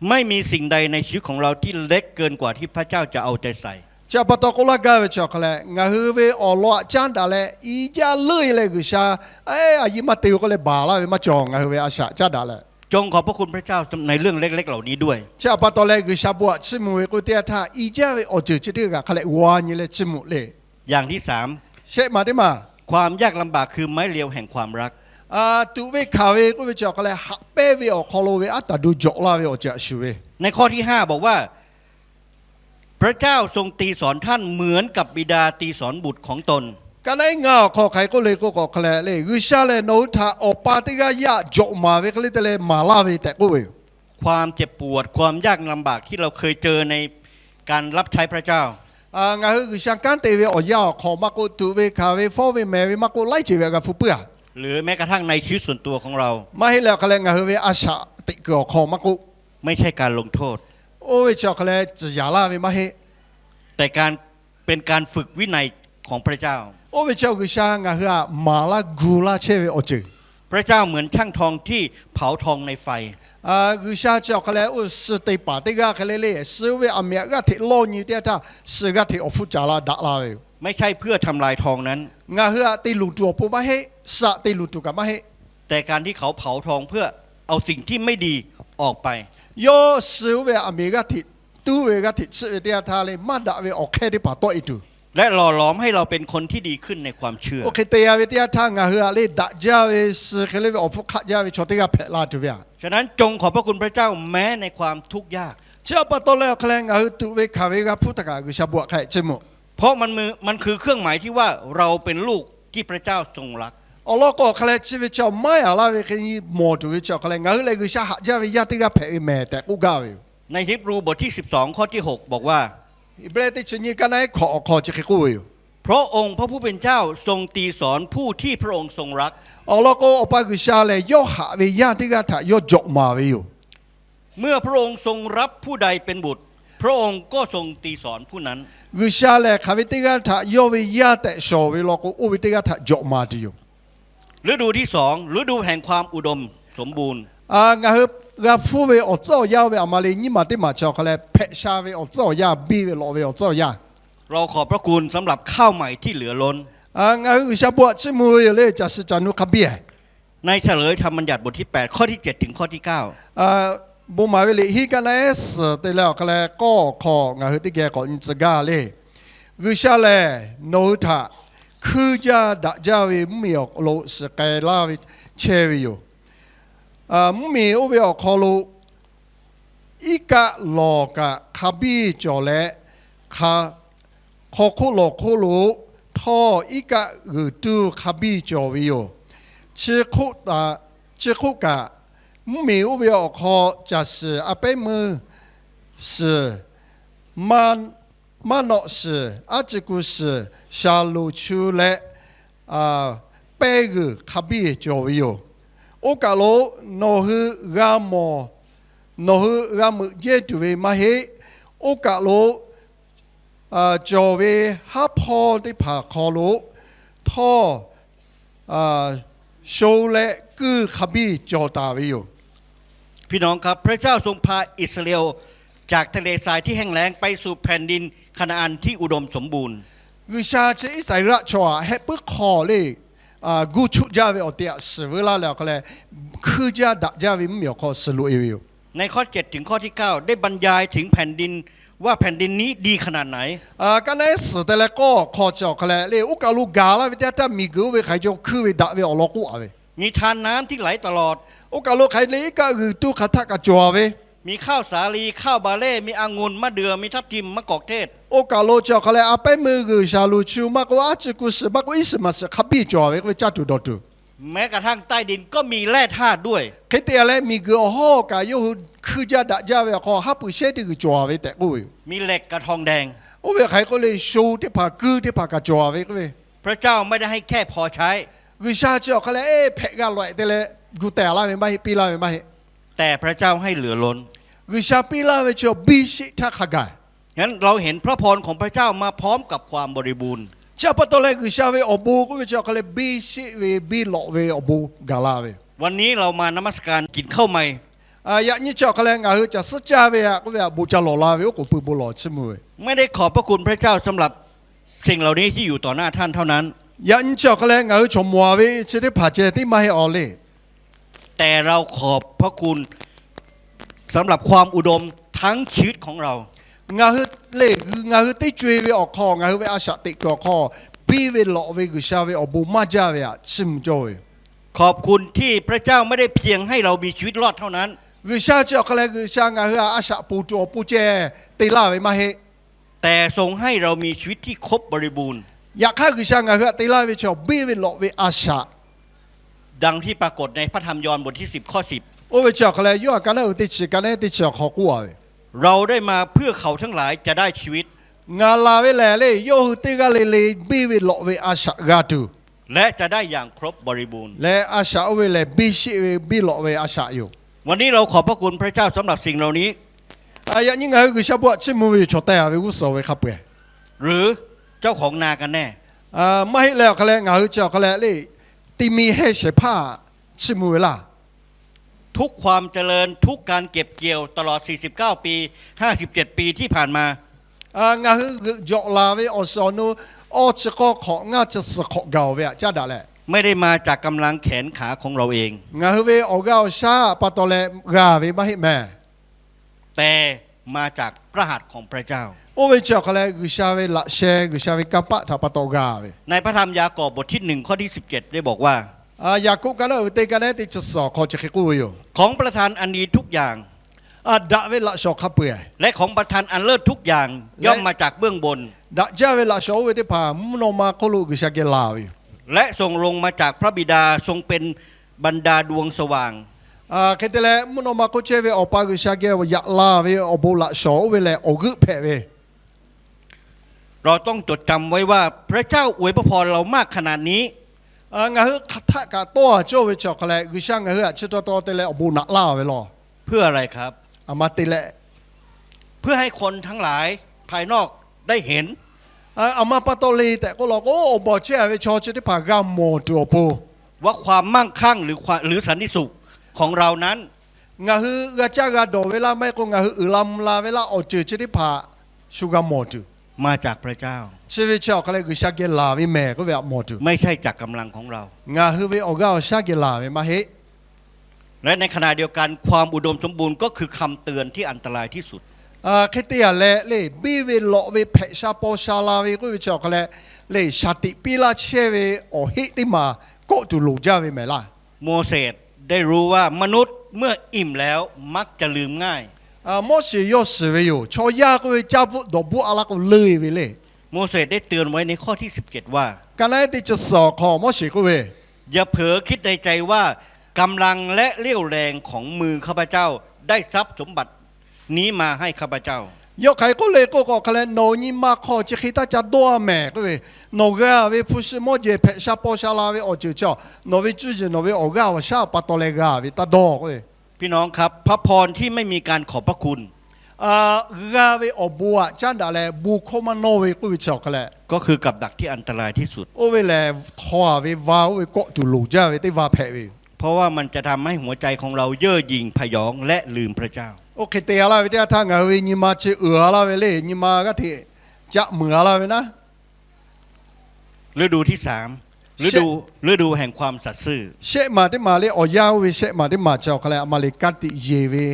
ไม่มีสิ่งใดในชีวิตของเราที่เล็กเกินกว่าที่พระเจ้าจะเอาใจใส่ Chi pa taw k'oˆ laˇ gaˇ ve chi awˬ hk'a leh, ngaˬ hui ve awˬ lawn aꞈ caˉ daꞈ leh i jaˇ leuˆ e leh G'uiˬsha a yiˇ maˇ te ve k'oˆ leh baˬ laˇ ve maˇ cawˬ. Ngaˬ hui ve a shaꞈ caˉ daꞈ leh จงขอบพระคุณพระเจ้าในเรื่องเล็กๆเหล่านี้ด้วย Chi pa taw leh G'uiˬsha bon aꞈ chiˇ mvuh ve k'oˆ teˇ yanˇ htaˇ i jaˇ ve awˬ ceuˬ chi teˇ g'aˇ hk'a leh g'aw nyi leh chiˇ mvuh le. อย่างที่สาม Shehˆ maˬ teˇ maˬ ความยากลำบากคือไม้เรียวแห่งความรัก Tuꞈ ve hkanˍ ve k'oˆ ve chi awˬ hk'a leh haꞈ pehnˇ ve awˬ hk'aw lo ve aˉ taˍ do jawꞈ laˇ ve awˬ ceuˬ aꞈ shuˍ ve. ในข้อที่ห้าบอกว่า พระเจ้าทรงตรีสอนท่านเหมือนกับบิดาตรีสอนบุตรของตน Kaˇ naˉ ngaˇ awˬ hk'aw hk'aˬ hk'e k'oˆ le k'oˆ k'o hk'a leh le, G'uiˬsha lehˬ nawˬ hui htaꞈ awˬ pa teˇ g'aˇ yaˇ jawꞈ maˍ ve hk'e le te leh maˍ laˇ ve tehꞈ k'oˆ ve yoˬ. ความเจ็บปวด ความยากลำบากที่เราเคยเจอในการรับใช้พระเจ้า Ngaˬ hui G'uiˬsha kanˉ te ve awˬ yanˇ awˬ hk'aw maˇ k'oˆ, tuꞈ ve hkanˍ ve, fawˉ ve mehˍ ve maˇ k'oˆ, laiˉ ceuˬ ve g'a hpu puiˉ a. หรือแม้กระทั่งในชีวิตส่วนตัวของเรา Maˇ heˆ leh awˬ hk'a leh ngaˬ hui ve a shaꞈ teꞈ kuiˬ awˬ hk'aw maˇ k'oˆ, ไม่ใช่การลงโทษ Oˇ ve chi awˬ hk'a leh tcuhˬ yaˍ laˇ ve maˇ heˆ. แต่การเป็นการฝึกวินัยของพระเจ้า Oˇ ve chi awˬ G'uiˬsha ngaˬ hui aꞈ maˍ laˇ gu laˇ chehˇ ve awˬ ceuˬ. พระเจ้าเหมือนช่างทองที่เผาทองในไฟ G'uiˬsha chi awˬ hk'a leh oˇ suh te paˍ teˇ g'aˇ hk'e le le, suh oˇ ve aˬ miˍ aꞈ g'aˇ hteꞈ lawˇ nyi teˇ yanˇ htaˇ suh g'aˇ hteꞈ awˬ hpfuhˇ caˍ la daꞈ la ve yoˬ. ไม่ใช่เพื่อทำลายทองนั้น Ngaˬ hui aꞈ te luˬ tuˬ awˬ pon maˇ heˆ, suh aꞈ te luˬ tuˬ kaꞈ maˇ heˆ. แต่การที่เขาเผาทองเพื่อเอาสิ่งที่ไม่ดีออกไป Yawˇ suh oˇ ve aˬ miˍ g'aˇ hteꞈ tuˉ ve g'aˇ hteꞈ chiˆ ve teˇ yanˇ htaˇ le maˇ daꞈ ve awˬ hk'ehˇ teˇ hpaˍ tawˆ e tuˬ, และหล่อหลอมให้เราเป็นคนที่ดีขึ้นในความเชื่อ Oˇ hk'e te a ve teˇ yanˇ htaˇ ngaˬ hui aꞈ le daꞈ jaˇ ve, suh hk'e le ve awˬ hpfuhˇ hk'aˆ jaˇ ve chaw teˇ g'aˇ hpehꞈ la tuˬ ve aꞈ. ฉะนั้นจงขอบพระคุณพระเจ้าแม้ในความทุกข์ยาก Chi pa taw leh awˬ hk'a leh ngaˬ hui tuꞈ ve hkanˍ ve g'a hpuˇ htaꞈ kaꞈ G'uiˬsha bon aꞈ hk'a chiˇ mvuh เพราะมันมือมันคือเครื่องหมายที่ว่าเราเป็นลูกที่พระเจ้าทรงรัก Awˬ lawn k'o awˬ hk'a leh chi ve chi awˬ maiˉ a laˇ ve hk'e nyi mawˬ tuˬ ve chi awˬ hk'a leh ngaˬ hui lehˬ G'uiˬsha haꞈ jaˇ ve yaˇ teˇ g'aˇ hpehꞈ ve mehˍ tehꞈ k'oˆ gaˇ ve yoˬ. ในฮีบรูบทที่สิบสองข้อที่หกบอกว่า Heˍbrehˇ teˇ chi nyiˇ kaˇ naˉ hkawꞈ awˬ hk'aw chi hk'e k'oˆ ve yoˬ. พระองค์พระผู้เป็นเจ้าทรงตรีสอนผู้ที่พระองค์ทรงรัก Awˬ lawn k'o Awˬ pa G'uiˬsha lehˬ yawˇ haꞈ ve yaˇ teˇ g'aˇ htaꞈ yawˇ jawꞈ maˍ ve yoˬ. เมื่อพระองค์ทรงรับผู้ใดเป็นบุตร พระองค์ก็ทรงตรีสอนผู้นั้น G'uiˬsha lehˬ hk'aˬ ve teˇ g'aˇ htaꞈ yawˇ ve yaˇ tehꞈ shawˍ ve law k'o, oˇ ve teˇ g'aˇ htaꞈ jawꞈ maˍ tuˬ yoˬ. ฤดูที่สอง ฤดูแห่งความอุดมสมบูรณ์ Ngaˬ hui g'a hpuˇ ve awˬ tcuhˉ awˬ yanˇ oˇ ve aˬ ma le nyiˇ maˬ teˇ maˬ chi awˬ hk'a leh hpehꞈ sha ve awˬ tcuhˉ awˬ yanˇ, biˇ ve lawꞈ ve awˬ tcuhˉ awˬ yanˇ เราขอบพระคุณสำหรับข้าวใหม่ที่เหลือล้น Ngaˬ hui G'uiˬsha bon htaꞈ chiˇ mvuh ve yoˬ le, caˬ shiˍ caˬ nu hk'a biˇ. ในฉลยธรรมบัญญัติบทที่แปด ข้อที่เจ็ด ถึงข้อที่เก้า Bon maˍ ve liꞈ hiˉ kaˆ naˆ ehˉ suhˍ te leh awˬ hk'a leh k'awˇ awˬ hk'aw ngaˬ hui teˇ geh k'awꞈ nyi tcuh gaˇ le. G'uiˬsha lehˬ, nawˬ hui htaꞈ hkuiˇ jaˇ daꞈ jaˇ ve mvuhˇmiˬ awˬ hk'aw lo suhˍ k'ai laˇ ve chehˇ ve yoˬ. Mvuhˇmiˬ oˇ ve awˬ hk'aw lo iˉ kaˆ lawˬ kaꞈ hk'a biˇ cawˬ leh, hk'aw hk'oˆ lawˬ hk'oˆ lo htawˇ iˉ kaˆ g'uiˬ tuˇ hk'a biˇ cawˬ ve yoˬ. Chi hk'oˆ kaꞈ, mvuhˇmiˬ oˇ ve awˬ hk'aw caˬ shiˍ a pehˉ meuˇ shiˍ, maˇ nawꞈ shiˍ, aˉ ci ku shiˍ, shaˍ loˍ chu leh pehˇ g'uiˬ hk'a biˇ cawˬ ve yoˬ. Oˇ kaˬ lo nawˬ hui g'a mawˬ, nawˬ hui g'a meuꞈ jehˇ tuˬ ve maˇ heˆ. Oˇ kaˬ lo cawˬ ve haˉ hpawˇ teˇ hpaˍ hk'aw lo htawˇ sho leh kuiˇ hk'a biˇ cawˬ taˍ ve yoˬ. พี่น้องครับ พระเจ้าทรงพาอิสราเอลจากทะเลทรายที่แห้งแล้งไปสู่แผ่นดินคานาอันที่อุดมสมบูรณ์ G'uiˬsha chi Iˉsaˍreˍlaˆ chaw htaꞈ heh puiˉ hk'aw le, gu chuˆ jaˇ ve awˬ te htaꞈ shiˍ veu laˇ leh awˬ hk'a leh, hkuiˇ jaˇ daꞈ jaˇ ve mvuhˇmiˬ awˬ hk'aw suhˍ loꞈ e ve yoˬ. ในข้อเจ็ดถึงข้อที่เก้า ได้บรรยายถึงแผ่นดิน ว่าแผ่นดินนี้ดีขนาดไหน Kaˆ naˆ ehˉ suhˍ te leh k'awˇ awˬ hk'aw chi awˬ hk'a leh le, oˇ kaˬ lo gaˬ laˇ ve teˇ yanˇ htaˇ miˬguiˬ oˇ ve hk'aˬ hk'e cawˬ hkuiˇ ve daꞈ ve awˬ lawn k'oˆ a ve มีทานน้ำที่ไหลตลอด Oˇ kaˬ lo hk'aˬ hk'e le iˉ kaˆ g'uiˬ tuˇ hk'aˬ htaˆ kaꞈ cawˬ a ve มีข้าวสาลี ข้าวบาร์เลย์ มีองุ่น มะเดื่อ มีทับทิม มะกอกเทศ Oˇ kaˬ lo chi awˬ hk'a leh a pehˉ meuˇ g'uiˬ, shaˍ loˍ chu maˇ k'o, aˉ ci ku shiˍ maˇ k'o, iˉ shiˍ maˍ shiˍ hk'a biˇ cawˬ a ve k'oˆ ve caˇ tuˬ dawˬ tuˬ แม้กระทั่งใต้ดินก็มีแร่ธาตุด้วย Hk'e te leh miˬguiˬ awˬ hawˉ kaꞈ yawˇ hui hkuiˇ jaˇ daꞈ jaˇ ve awˬ hk'aw haˉ pui shehˉ teˇ g'uiˬ cawˬ a ve tehꞈ k'oˆ ve yoˬ. มีเหล็กกับทองแดง Oˇ ve hk'aˬ hk'e k'oˆ le, sho teˇ hpaˍ, kuiˇ teˇ hpaˍ kaꞈ cawˬ a ve k'oˆ ve. พระเจ้าไม่ได้ให้แค่พอใช้ G'uiˬsha chi awˬ hk'a leh eˇ hpehꞈ g'a lawꞈ te leh gu tehˬ laˇ ve maˇ heˆ, piˇ laˇ ve maˇ heˆ. แต่พระเจ้าให้เหลือล้น G'uiˬsha piˇ laˇ ve chi biˇ sheˆ htaˇ hk'a gaˬ เราเห็นพระพรของพระเจ้ามาพร้อมกับความบริบูรณ์ Chi pa taw leh G'uiˬsha ve awˬ bon k'oˆ ve chi awˬ hk'a leh biˇ sheˆ ve biˇ lawꞈ ve awˬ bon gaˬ la ve. วันนี้เรามานมัสการกินข้าวใหม่ Yaꞈ nyi chi awˬ hk'a leh ngaˬ hui caˬ suhˉ caˇ ve htaꞈ k'oˆ ve htaꞈ bon ca lawˬ la ve, oˉ k'oˍ pui bon lawˬ chiˇ mvuh ve. ไม่ได้ขอบพระคุณพระเจ้าสำหรับสิ่งเหล่านี้ที่อยู่ต่อหน้าท่านเท่านั้น Yaꞈ nyi chi awˬ hk'a leh ngaˬ hui chaw mawˬ ve chi teˇ hpaˍ ceh tiˉ maˇ heˆ awˬ le. แต่เราขอบพระคุณสำหรับความอุดมทั้งชีวิตของเรา Ngaˬ hui le, ngaˬ hui teˇ co e ve awˬ hk'aw, ngaˬ hui ve a shaꞈ teꞈ kuiˬ awˬ hk'aw, biˇ ve lawꞈ ve G'uiˬsha ve awˬ bon maˇ jaˇ ve htaꞈ chiˇ mvuh cawˇ ve yoˬ. ขอบคุณที่พระเจ้าไม่ได้เพียงให้เรามีชีวิตรอดเท่านั้น G'uiˬsha chi awˬ hk'a leh G'uiˬsha ngaˬ hui htaꞈ a shaꞈ ponˬ tuˬ awˬ pon ceh te laˇ ve maˇ heˆ. แต่ทรงให้เรามีชีวิตที่ครบบริบูรณ์ Yaꞈ hk'aˇ G'uiˬsha ngaˬ hui htaꞈ te laˇ ve chi biˇ ve lawꞈ ve a shaꞈ ดังที่ปรากฏในพระธรรมยอห์นบทที่สิบ ข้อสิบ Oˇ ve chi awˬ hk'a leh Yoˇhanˬ ka naˆ uiˍ teˇ chi ka naˆ ehˉ teˇ chi awˬ hk'aw k'oˆ a ve, เราได้มาเพื่อเขาทั้งหลายจะได้ชีวิต Ngaˬ laˬ ve lehˬ le, yawˇ hui teˇ g'aˇ le le biˇ ve lawꞈ ve a shaꞈ g'a tuˬ และจะได้อย่างครบบริบูรณ์ leh a shaꞈ oˇ ve lehˬ biˇ sheˆ ve biˇ lawꞈ ve a shaꞈ yoˬ. วันนี้เราขอบพระคุณพระเจ้าสำหรับสิ่งเหล่านี้ Yaꞈ nyi ngaˬ hui G'uiˬsha bon htaꞈ chiˇ mvuh ve yoˬ, chaw teh a ve g'uˇ suhˍ ve hk'a peu-eˬ. หรือเจ้าของนากันแน่ Maˇ heˆ leh awˬ hk'a leh ngaˬ hui chi awˬ hk'a leh le, ti mi heh shehˍ hpaˇ chiˇ mvuh ve laˇ. ทุกความเจริญ ทุกการเก็บเกี่ยวตลอดสี่สิบเก้าปี ห้าสิบเจ็ดปีที่ผ่านมา Ngaˬ hui g'euꞈ jawꞈ laˬ ve awˬ shiˍ awˬ nu awˇ chi k'awˇ hk'awꞈ ngaˇ chi suhˍ hk'awꞈ gaˬ-oˬ ve htaꞈ caˉ daꞈ leh, ไม่ได้มาจากกำลังแขนขาของเราเอง Ngaˬ hui ve awˬ g'aˇ awˬ shaˉ pa taw leh g'a ve maˇ heˆ mehˍ. แต่มาจากพระหัตถ์ของพระเจ้า Oˇ ve chi awˬ hk'a leh G'uiˬsha ve laꞈ sheh, G'uiˬsha ve kanˇ paˆ htaꞈ pa taw g'a ve. ในพระธรรมยากอบบทที่หนึ่ง ข้อที่สิบเจ็ด ได้บอกว่า Yaˍkoˆ ka naˆ uiˍ ve teˇ ka naˆ ehˉ teˇ chi suhˍ awˬ hk'aw chi hk'e k'oˆ ve yoˬ. ของประทานอันดีทุกอย่าง Daꞈ ve laꞈ shawnˍ hk'a peu-eˬ leh ของประทานอันเลิศทุกอย่างย่อมมาจากเบื้องบน Daꞈ jaˇ ve laꞈ shawnˍ oˇ ve teˇ hpaˍ mvuhˇ naw ma hk'oˆ lo G'uiˬsha geh laˬ ve yoˬ. และทรงลงมาจากพระบิดา ทรงเป็นบรรดาดวงสว่าง Hk'e te leh mvuhˇ naw ma hk'oˆ chehˇ ve Awˬ pa G'uiˬsha geh yaꞈ la ve awˬ bon laꞈ shawnˍ oˇ ve lehˬ awˬ g'euˆ hpehꞈ ve เราต้องจดจำไว้ว่าพระเจ้าอวยพระพรเรามากขนาดไหน Ngaˬ hui hk'aˬ htaˆ kaꞈ tawˇ a cawˇ ve chi awˬ hk'a leh G'uiˬsha ngaˬ hui htaꞈ chi taw taw te leh awˬ bon naꞈ laˇ ve law. เพื่ออะไรครับ Aˬ ma te leh เพื่อให้คนทั้งหลายภายนอกได้เห็น Aˬ ma pa taw le tehꞈ k'oˆ law k'o, awˬ bawˬ chehˇ a ve chaw chi teˇ hpaˍ g'a mawˬ tuˬ awˬ pon, ว่าความมั่งคั่งหรือความ หรือสันติสุขของเรานั้น Ngaˬ hui g'a caˇ g'a dawˬ ve laˇ maˇ heˆ k'o, ngaˬ hui uiˍ la mvuh la ve laˇ awˬ ceuˬ chi teˇ hpaˍ shu g'a mawˬ tuˬ. มาจากพระเจ้า Chi ve chi awˬ hk'a leh G'uiˬsha geh laˬ ve mehˬ k'oˆ ve aꞈ mawˬ tuˬ. ไม่ใช่จากกำลังของเรา Ngaˬ hui ve awˬ g'aˇ awˬ shaˉ geh laˬ ve maˇ heˆ. และในขณะเดียวกันความอุดมสมบูรณ์ก็คือคำเตือนที่อันตรายที่สุด Hk'e te yaꞈ leh, lehˬ, biˇ ve lawꞈ ve hpehꞈ sha paw sha la ve k'oˆ ve chi awˬ hk'a leh, lehˬ, shaˍ tiꞈ piˇ laˇ chehˇ ve awˬ heˆ teˇ maˬ kawˆ tuˬ loˍ jaˇ ve mehˍ laˇ. โมเสสได้รู้ว่ามนุษย์เมื่ออิ่มแล้วมักจะลืมง่าย Moˉseˍ yawˇ shiˍ ve yoˬ. Chaw yaˇ k'oˆ ve caˇ bvuhˆ dawˬ bvuhˆ a la k'o leuˆ ve le. โมเสสได้เตือนไว้ในข้อที่สิบเจ็ดว่า Ka naˉ ehˉ teˇ chi suhˍ awˬ hk'aw Moˉseˍ k'oˆ ve, อย่าเผลอคิดในใจว่ากำลังและเรี่ยวแรงของมือข้าพเจ้าได้ทรัพย์สมบัตินี้มาให้ข้าพเจ้า Yawˇ hk'aˬ hk'e k'oˆ le k'oˆ k'o, hk'a leh nawˬ nyi ma hk'aw chi hk'e taˇ ca dawˇ a mehˍ k'oˆ ve, nawˬ g'a ve hpu shi mawˇ jehˬ hpehꞈ sha paw sha la ve awˬ ceuˬ chi, nawˬ ve cuˇ yiˍ nawˬ ve awˬ g'aˇ awˬ shaˉ pa taw leh g'a ve taˇ dawˇ k'oˆ ve. พี่น้องครับ พระพรที่ไม่มีการขอบพระคุณ G'a ve awˬ bon aꞈ caˉ daꞈ leh bon hkawˇ maˇ nawˇ ve k'oˆ ve chi awˬ hk'a leh ก็คือกับดักที่อันตรายที่สุด oˇ ve lehˬ, htaw a ve va oˇ ve kawˆ tuˬ loˍ jaˇ ve teˇ va hpehꞈ ve yoˬ. เพราะว่ามันจะทำให้หัวใจของเราเย่อหยิ่งผยองและลืมพระเจ้า Oˇ hk'e te a laˇ ve teˇ yanˇ htaˇ ngaˬ hui ve nyi ma chi uiˍ a laˇ ve le. Nyi ma g'aˇ hteꞈ caˆ muiˬ a laˇ ve naˉ. ฤดูที่สาม ฤดู ฤดูแห่ง ฤดูแห่งความสัตย์ซื่อ Shehˆ maˬ teˇ maˬ le, awˬ yanˇ oˇ ve shehˆ maˬ teˇ maˬ chi awˬ hk'a leh aˬ ma le ka tiꞈ yeˬ ve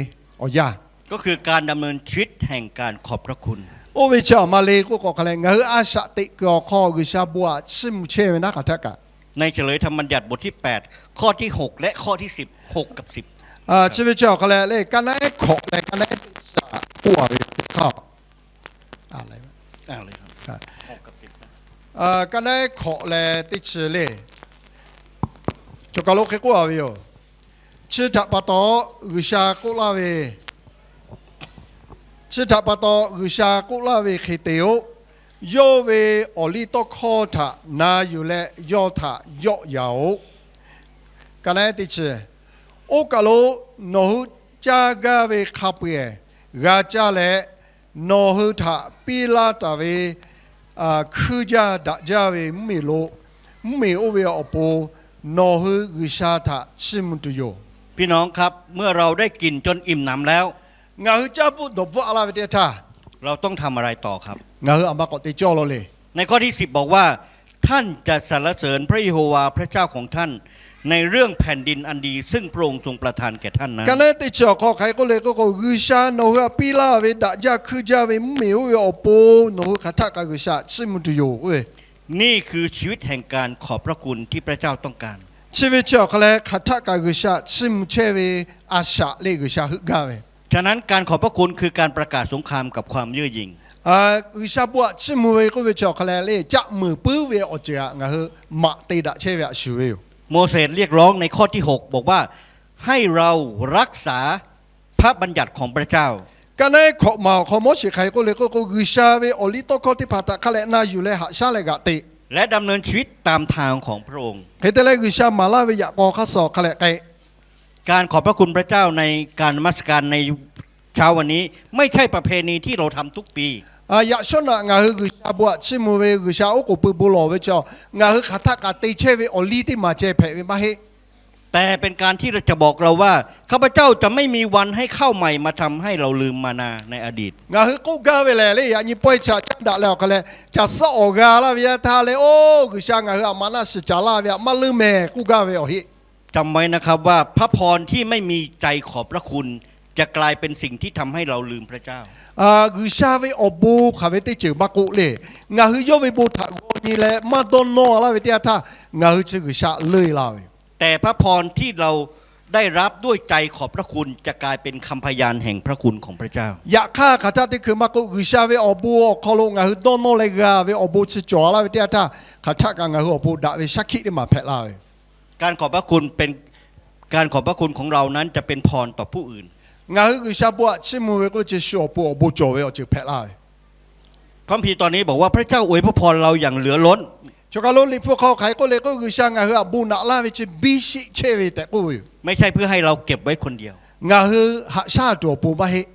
awˬ yanˇ ก็คือการดำเนินชีวิตแห่งการขอบพระคุณ Oˇ ve chi aˬ ma le k'oˆ k'o hk'a leh, ngaˬ hui a shaꞈ teꞈ kuiˬ awˬ hk'aw G'uiˬsha bon aꞈ chiˇ mvuh chehˇ ve naˉ hk'aˬ htaˆ kaꞈ. ในฉลยธรรมบัญญัติบทที่แปด ข้อที่หก และข้อที่สิบ หก กับ สิบ Chi ve chi awˬ hk'a leh le, ka naˉ ehˉ hkawꞈ leh ka naˉ ehˉ teˇ chi k'oˆ a ve hk'aˇ, ka naˉ ehˉ hkawꞈ leh teˇ chi le, cawˬ kaˬ lo hk'e k'oˆ a ve yoˬ. Chi htaꞈ pa taw G'uiˬsha k'oˆ laˇ ve, chi htaꞈ pa taw G'uiˬsha k'oˆ laˇ ve hk'e te-oˬ, yawˇ ve awˬliˇtawˇhkawˇ htaꞈ na yuˬ leh yawˇ htaꞈ yawˆ yan-oˬ. Ka naˉ ehˉ teˇ chi, oˇ kaˬ lo nawˬ hui caˇ gaˇ ve hk'a peu-eˬ g'a caˇ leh, nawˬ hui htaꞈ piˇ laˇ taˍ ve hkuiˇ jaˇ daꞈ jaˇ ve mvuhˇmiˬ lo, mvuhˇmiˬ oˇ ve awˬ pon nawˬ hui G'uiˬsha htaꞈ chiˇ mvuh tuˬ yoˬ. พี่น้องครับ เมื่อเราได้กินจนอิ่มหนำแล้ว Ngaˬ hui caˇ bvuhˆ dawˬ bvuhˆ a laˇ ve teˇ yanˇ htaˇ เราต้องทำอะไรต่อครับ ngaˬ hui aˬ ma k'awꞈ te cawˇ law le. ในข้อที่สิบบอกว่า ท่านจะสรรเสริญพระเยโฮวาห์พระเจ้าของท่าน ในเรื่องแผ่นดินอันดีซึ่งพระองค์ทรงประทานแก่ท่านนั้น Ka naˉ ehˉ teˇ chi awˬ hk'aw hk'aˬ hk'e k'oˆ le k'oˆ k'o, G'uiˬsha nawˬ hui htaꞈ piˇ laˇ ve daꞈ jaˇ hkuiˇ jaˇ ve mvuhˇmiˬ oˇ ve awˬ pon nawˬ hui hk'aˬ htaˆ kaꞈ G'uiˬsha chiˇ mvuh tuˬ yoˬ k'oˆ ve. นี่คือชีวิตแห่งการขอบพระคุณที่พระเจ้าต้องการ Chi ve chi awˬ hk'a leh hk'aˬ htaˆ kaꞈ G'uiˬsha chiˇ mvuh chehˇ ve a shaꞈ le G'uiˬsha heuˆ gaˇ ve. ฉะนั้นการขอบพระคุณคือการประกาศสงครามกับความเย่อหยิ่ง G'uiˬsha bon aꞈ chiˇ mvuh ve k'oˆ ve chi awˬ hk'a leh le, caˆ muiˬ puiˉ ve awˬ ceuˬ aꞈ ngaˬ hui maꞈ te daꞈ chehˇ ve aꞈ shuˍ ve yoˬ. โมเสสเรียกร้องในข้อที่หกบอกว่า ให้เรารักษา พระบัญญัติของพระเจ้า Ka naˉ ehˉ hkawꞈ maˬ awˬ hk'aw Moˉseˍ hk'aˬ hk'e k'oˆ le k'oˆ k'o, G'uiˬsha ve awˬliˇtawˇhkawˇ teˇ hpaˍ htaꞈ hk'a leh na yuˬ leh haꞈ shaˉ leh g'aꞈ te และดำเนินชีวิตตามทางของพระองค์ Hk'e te leh G'uiˬsha maˍ laˇ ve yaꞈ k'aw hk'aˇ suh awˬ hk'a leh k'ai การขอบพระคุณพระเจ้าในการนมัสการในเช้าวันนี้ ไม่ใช่ประเพณีที่เราทำทุกปี Yaꞈ shawˉ naꞈ ngaˬ hui G'uiˬsha bon aꞈ chiˇ mvuh ve, G'uiˬsha oˉ k'oˍ pui bon lawˬ ve chi, ngaˬ hui hk'aˬ htaˆ kaꞈ te chehˇ ve awˬ liˇ teˇ maˬ ceh hpehꞈ ve maˇ heˆ. แต่เป็นการที่เราจะบอกเราว่า ข้าพเจ้าจะไม่มีวันให้เข้าใหม่มาทำให้เราลืมมานา Ngaˬ hui k'oˆ gaˇ ve lehˬ le, yaꞈ nyi pawehˇ chi aꞈ caˉ daꞈ leh awˬ hk'a leh, caˬ suhˉ awˬ g'a laˇ ve yaˇ htaˇ leh, oˇ G'uiˬsha ngaˬ hui aꞈ maˍ naˆ shiˍ caˍ laˇ ve aꞈ maˇ leuˉ mehˍ k'oˆ gaˇ ve awˬ heˆ. จำไว้นะครับว่าพระพรที่ไม่มีใจขอบพระคุณจะกลายเป็นสิ่งที่ทำให้เราลืมพระเจ้า G'uiˬsha ve awˬ bon hk'aˬ ve teˇ ceuˬ maˇ k'oˆ le. Ngaˬ hui yawˇ ve bon htaꞈ g'aw nyi leh maˇ dawˇ nawˇ laˇ ve teˇ yanˇ htaˇ, ngaˬ hui chi G'uiˬsha leuˆ e la ve แต่พระพรที่เราได้รับด้วยใจขอบพระคุณจะกลายเป็นคำพยานแห่งพระคุณของพระเจ้า Yaꞈ hk'aˇ hk'aˬ htaˆ teˇ hkui maˇ k'oˆ, G'uiˬsha ve awˬ bon awˬ hk'aw lo ngaˬ hui dawˇ nawˇ leh g'a ve awˬ bon chi cawˬ laˇ ve teˇ yanˇ htaˇ, hk'aˬ htaˆ kaꞈ ngaˬ hui awˬ pon daꞈ ve shaˉ hkiˆ teˇ maˬ hpehꞈ la ve การขอบพระคุณเป็น การขอบพระคุณของเรานั้นจะเป็นพรต่อผู้อื่น Ngaˬ hui G'uiˬsha bon aꞈ chiˇ mvuh ve k'oˆ ve chi shu awˬ pon awˬ bon cawˬ ve awˬ ceuˬ hpehꞈ la ve. พระคัมภีร์ตอนนี้บอกว่าพระเจ้าอวยพระพรเราอย่างเหลือล้น Cawˬ kaˬ lo Liꞈ hpu hk'aw hk'aˬ hk'e k'oˆ le k'o, G'uiˬsha ngaˬ hui aꞈ bon naꞈ laˇ ve chi biˇ sheˆ chehˇ ve tehꞈ k'oˆ ve yoˬ. ไม่ใช่เพื่อให้เราเก็บไว้คนเดียว Ngaˬ hui haꞈ shaˉ tuˬ awˬ pon maˇ heˆ.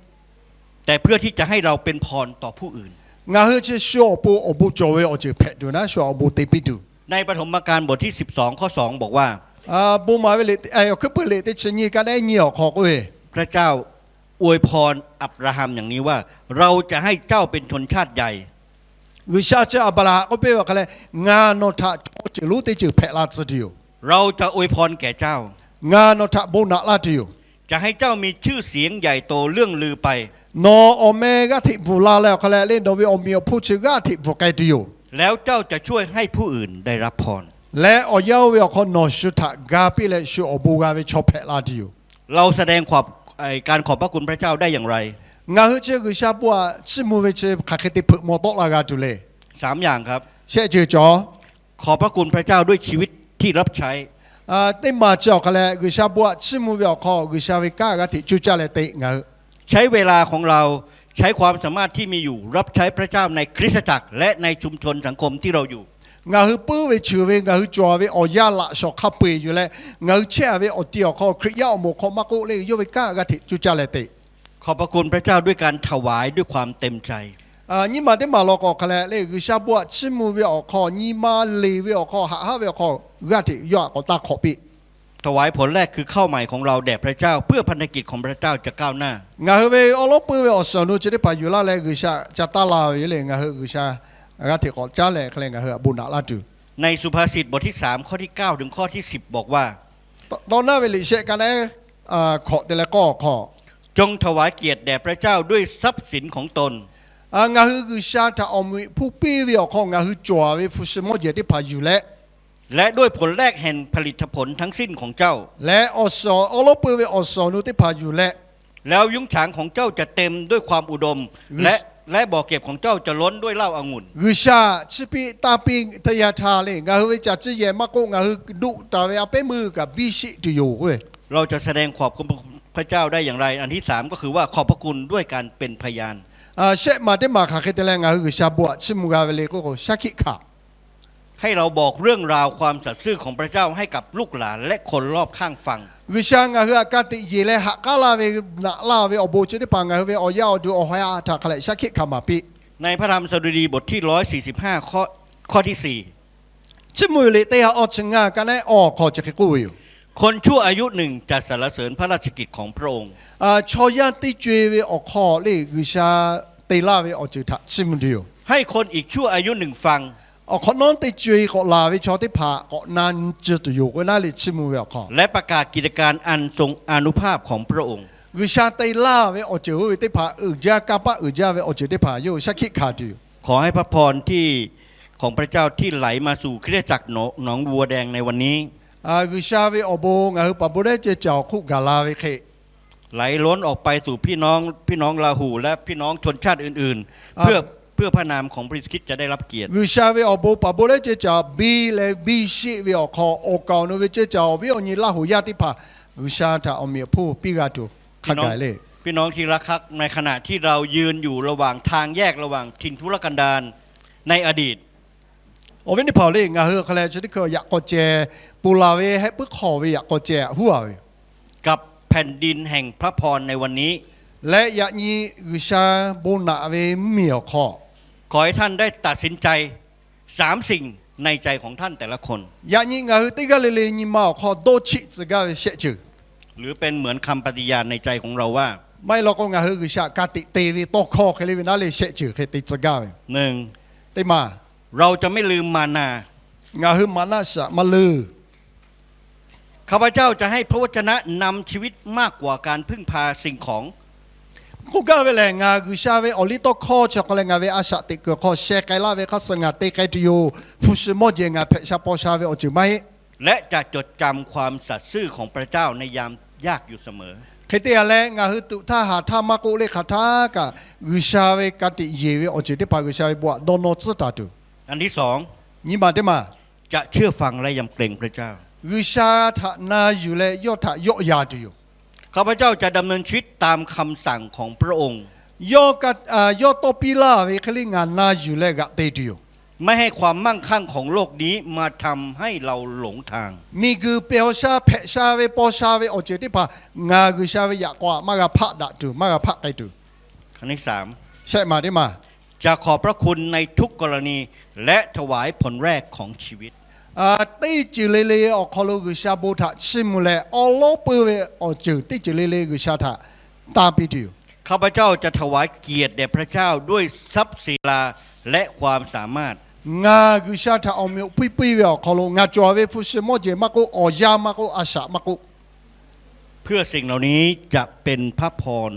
แต่เพื่อที่จะให้เราเป็นพรต่อผู้อื่น Ngaˬ hui chi shu awˬ pon awˬ bon cawˬ ve awˬ ceuˬ hpehꞈ tuˬ naˉ, shu awˬ bon te piˇ tuˬ. ในปฐมกาลบทที่สิบสอง ข้อสองบอกว่า Bon maˍ ve liꞈ, Awˬ hkuiˉ puiˍ liꞈ teˇ chi nyiˇ ka naˉ ehˉ nyiˇ awˬ hk'aw k'oˆ ve, พระเจ้าอวยพรอับราฮัมอย่างนี้ว่า เราจะให้เจ้าเป็นชนชาติใหญ่ G'uiˬsha chi Aˍbraˍhanˍ k'oˆ piˇ ve awˬ hk'a leh, ngaˬ nawˬ htaꞈ chaw ceuˬ lonˉ teˇ ceuˬ hpehꞈ la tcuh tuˬ yoˬ. เราจะอวยพรแก่เจ้า Ngaˬ nawˬ htaꞈ bon naꞈ laˇ tuˬ yoˬ. จะให้เจ้ามีชื่อเสียงใหญ่โตเลื่องลือไป Nawˬ awˬ meh g'aˇ hteꞈ bvuhˬ la leh awˬ hk'a leh, leh nawˬ ve awˬ meꞈ awˬ hponˇ chi g'aˇ hteꞈ bvuhˬ k'ai tuˬ yoˬ. แล้วเจ้าจะช่วยให้ผู้อื่นได้รับพร Leh awˬ yanˇ oˇ ve awˬ hk'aw nawˬ shu htaꞈ ga piˇ leh shu awˬ bon g'a ve chaw hpehꞈ la tuˬ yoˬ. เราแสดงขอบ เอ่อ การขอบพระคุณพระเจ้าได้อย่างไร Ngaˬ hui chi G'uiˬsha bon htaꞈ chiˇ mvuh ve chi hk'aˬ hk'e te hpeuꞈ maw tawˆ la g'a tuˬ le. สามอย่างครับ Shehˆ ceuˬ cawˬ. ขอบพระคุณพระเจ้าด้วยชีวิตที่รับใช้ Teˇ maˬ chi awˬ hk'a leh, G'uiˬsha bon htaꞈ chiˇ mvuh ve awˬ hk'aw G'uiˬsha ve kanˉ g'aˇ hteꞈ cuˇ caˇ leh te ngaˬ hui ใช้เวลาของเรา ใช้ความสามารถที่มีอยู่รับใช้พระเจ้าในคริสตจักรและในชุมชนสังคมที่เราอยู่ Ngaˬ hui puiˉ ve cheuˬ ve ngaˬ hui cawˬ ve awˬ yanˇ laꞈ shawˍ hk'a peu-eˬ yuˬ leh, ngaˬ hui chehˇ ve awˬ ti awˬ hk'aw, Hkriꞈ yaˇ awˬ moˍ hk'aw maˇ k'oˆ, leh yawˇ ve kanˉ g'aˇ hteꞈ cuˇ caˇ leh te ขอบพระคุณพระเจ้าด้วยการถวายด้วยความเต็มใจ Nyiˇ maˬ teˇ maˬ law k'o awˬ hk'a leh, leh G'uiˬsha bon htaꞈ chiˇ mvuh ve awˬ hk'aw, nyi ma leˬ ve awˬ hk'aw, haꞈ haˉ ve awˬ hk'aw, g'aˇ hteꞈ yawˇ htaꞈ k'awꞈ taˇ hk'awꞈ piˇ ถวายผลแรกคือข้าวใหม่ของเราแด่พระเจ้า เพื่อพันธกิจของพระเจ้าจะก้าวหน้า Ngaˬ hui ve awˉ lawˉ puiˉ ve awˬ suhˍ awˬ nu chi teˇ hpaˍ yuˬ laˇ leh G'uiˬsha ca taˇ la ve le, ngaˬ hui G'uiˬsha g'aˇ hteꞈ k'awꞈ caˉ leh hk'e leh ngaˬ hui htaꞈ bon naꞈ laˇ tuˬ. ในสุภาษิตบทที่สาม ข้อที่เก้า ถึงข้อที่สิบ บอกว่า Tawˇ naˇ ve liꞈ shehˆ ka naˉ hkawꞈ te leh k'awˇ awˬ hk'aw, จงถวายเกียรติแด่พระเจ้าด้วยทรัพย์สินของตน Ngaˬ hui G'uiˬsha htaꞈ awˬ meꞈ awˬ hponˇ piˇ ve awˬ hk'aw ngaˬ hui cawˬ ve hpu shi mawˇ jehˬ teˇ hpaˍ yuˬ leh, และด้วยผลแรกแห่งผลิตผลทั้งสิ้นของเจ้า Leh awˬ suhˍ awˉ lawˉ puiˉ ve awˬ suhˍ awˬ nu teˇ hpaˍ yuˬ leh, แล้วยุ้งฉางของเจ้าจะเต็มด้วยความอุดม และ และบ่อเก็บของเจ้าจะล้นด้วยเหล้าองุ่น G'uiˬsha chi piˇ taˇ piˇ teˇ yanˇ htaˇ le, ngaˬ hui ve caˬ ciˇ yehˬ maˇ k'oˆ, ngaˬ hui duˆ taˍ ve a pehˉ meuˇ kaꞈ biˇ sheˆ tuˬ yoˬ k'oˆ ve เราจะแสดงขอบคุณพระเจ้าได้อย่างไร อันที่สามก็คือว่าขอบพระคุณด้วยการเป็นพยาน Shehˆ maˬ teˇ maˬ hk'aˬ hk'e te leh ngaˬ hui G'uiˬsha bon htaꞈ chiˇ mvuh g'a ve le k'oˆ k'o, shaˉ hkiˆ hkanˍ ให้เราบอกเรื่องราวความสัตย์ซื่อของพระเจ้าให้กับลูกหลานและคนรอบข้างฟัง G'uiˬsha ngaˬ hui htaꞈ ka tiꞈ yeˬ leh haꞈ k'aˉ laˇ ve, naꞈ laˇ ve awˬ bon chi teˇ hpaˍ ngaˬ hui ve awˬ yaˇ awˬ duˬ awˬ ha htaꞈ hk'a leh shaˉ hkiˆ hkanˍ maˍ piˇ. ในพระธรรมสดุดีบทที่ร้อยสี่สิบห้า ข้อ ข้อที่สี่ Chiˇ mvuh ve liꞈ teˇ ha awˇ chi ngaˇ ka naˉ awˬ hk'aw chi hk'e k'oˆ ve yoˬ. คนชั่วอายุหนึ่งจะสรรเสริญพระราชกิจของพระองค์ Chaw yaˇ teˇ co-e ve awˬ hk'aw le G'uiˬsha te laˇ ve awˬ ceuˬ htaꞈ chiˇ mvuh tuˬ yoˬ. ให้คนอีกชั่วอายุหนึ่งฟัง Awˬ hk'awꞈ nawˉ teˇ co-e k'awꞈ laˬ ve chaw teˇ hpaˍ k'awꞈ na nyi tcuh tuˬ yoˬ k'oˆ ve naˉ le chiˇ mvuh ve awˬ hk'aw. และประกาศกิจการอันทรงอานุภาพของพระองค์ G'uiˬsha te laˇ ve awˬ ceuˬ oˇ ve teˇ hpaˍ uiˍ jaˇ, kanˇ paˆ uiˍ jaˇ ve awˬ ceuˬ teˇ hpaˍ yawˇ hui shaˉ hkiˆ hkanˍ tuˬ yoˬ. ขอให้พระพรที่ ของพระเจ้าที่ไหลมาสู่คริสตจักรหนอง หนองบัวแดงในวันนี้ G'uiˬsha ve awˬ bon ngaˬ hui paˍ bon lehˉ ceh caˬ awˬ hk'oˆ gaˬ la ve hk'e ไหลล้นออกไปสู่พี่น้อง พี่น้องลาหู และพี่น้องชนชาติอื่นๆ เพื่อ เพื่อพระนามของพระเยซูคริสต์จะได้รับเกียรติ G'uiˬsha ve awˬ bon paˍ bon lehˉ ceh caˬ biˇ leh biˇ sheˆ ve awˬ hk'aw, awˬ kaˍ awˬ nu ve ceh caˬ awˬ viˉ awˬ nyi Laˇ huˍ yaˇ teˇ hpaˍ G'uiˬsha htaꞈ awˬ meꞈ awˬ hponˇ piˇ g'a tuˬ hk'a gaˬ le. พี่น้องที่รักครับ ในขณะที่เรายืนอยู่ระหว่างทางแยกระหว่างถิ่นทุรกันดารในอดีต Awˬ viˉ teˇ hpaˍ le, ngaˬ hui hk'a leh chi teˇ hkui yaꞈ k'aw ceh ponˬ laˬ ve heh puiˉ hk'aw ve yaꞈ k'aw ceh huˉ a ve กับแผ่นดินแห่งพระพรในวันนี้ Leh yaꞈ nyi G'uiˬsha bon naꞈ ve mvuhˇmiˬ awˬ hk'aw, ขอให้ท่านได้ตัดสินใจสามสิ่งในใจของท่านแต่ละคน Yaꞈ nyi ngaˬ hui teˇ g'aˇ le le nyi ma awˬ hk'aw dawˇ cheˆ tcuh gaˇ ve shehˆ ceuˬ หรือเป็นเหมือนคำปฏิญาณในใจของเราว่า Maˇ heˆ law k'o ngaˬ hui G'uiˬsha ka tiꞈ te ve tawˇ hkawˇ hk'e le ve naˉ le shehˆ ceuˬ hk'e te tcuh gaˇ ve. หนึ่ง Teˇ maˬ เราจะไม่ลืมมานา Ngaˬ hui maˍnaˆ shaꞈ maˇ leuˬ ข้าพเจ้าจะให้พระวจนะนำชีวิตมากกว่าการพึ่งพาสิ่งของ K'oˆ gaˇ ve lehˬ, ngaˬ G'uiˬsha ve awˬ liˇ tawˇ hkawˇ chi hk'aw leh ngaˬ ve a shaꞈ teꞈ kuiˬ hk'aw sheh k'ai laˇ ve hk'a suh ngaˬ te k'ai tuˬ yoˬ. Hpu shi mawˇ jehˬ ngaˬ hpehꞈ sha paw sha ve awˬ ceuˬ maˇ heˆ. และจะจดจำความสัตย์ซื่อของพระเจ้าในยามยากอยู่เสมอ Hk'e te a leh, ngaˬ hui tuꞈ htaˇ haˍ htaˇ maˇ k'oˆ le hk'aˬ htaˇ kaꞈ, G'uiˬsha ve ka tiꞈ yeˬ ve awˬ ceuˬ teˇ hpaˍ G'uiˬsha ve bon htaꞈ dawˇ nawˇ tcuhˉ taˍ tuˬ. อันที่สอง Nyi ma teˇ maˬ จะเชื่อฟังและยำเกรงพระเจ้า G'uiˬsha htaꞈ na yuˬ leh yawˇ htaꞈ yawˆ yan tuˬ yoˬ. ข้าพเจ้าจะดำเนินชีวิตตามคำสั่งของพระองค์ Yawˇ tawˇ piˇ laˇ ve hk'e le ngaˬ na yuˬ leh g'aꞈ te tuˬ yoˬ. ไม่ให้ความมั่งคั่งของโลกนี้มาทำให้เราหลงทาง Miˬguiˬ pehˬ sha hpehꞈ sha ve paw sha ve awˬ ceuˬ teˇ hpaˍ ngaˬ G'uiˬsha ve yaꞈ k'aw htaꞈ maˇ g'a hpaˆ daꞈ tuˬ, maˇ g'a hpaˆ k'ai tuˬ. อันที่สาม Shehˆ maˬ teˇ maˬ จะขอบพระคุณในทุกกรณีและถวายผลแรกของชีวิต Teˇ ceuˬ le le awˬ hk'aw lo G'uiˬsha bon htaꞈ chiˇ mvuh leh awˉ lawˉ puiˉ ve awˬ ceuˬ teˇ ceuˬ le le G'uiˬsha htaꞈ tanˇ piˇ tuˬ yoˬ. ข้าพเจ้าจะถวายเกียรติแด่พระเจ้าด้วยทรัพย์ศิลาและความสามารถ Ngaˬ G'uiˬsha htaꞈ awˬ meꞈ awˬ hponˇ piˇ ve awˬ hk'aw lo ngaˬ cawˬ ve hpu shi mawˇ jehˬ maˇ k'oˆ, awˬ yanˇ maˇ k'oˆ, a shaꞈ maˇ k'oˆ, เพื่อสิ่งเหล่านี้จะเป็นพระพร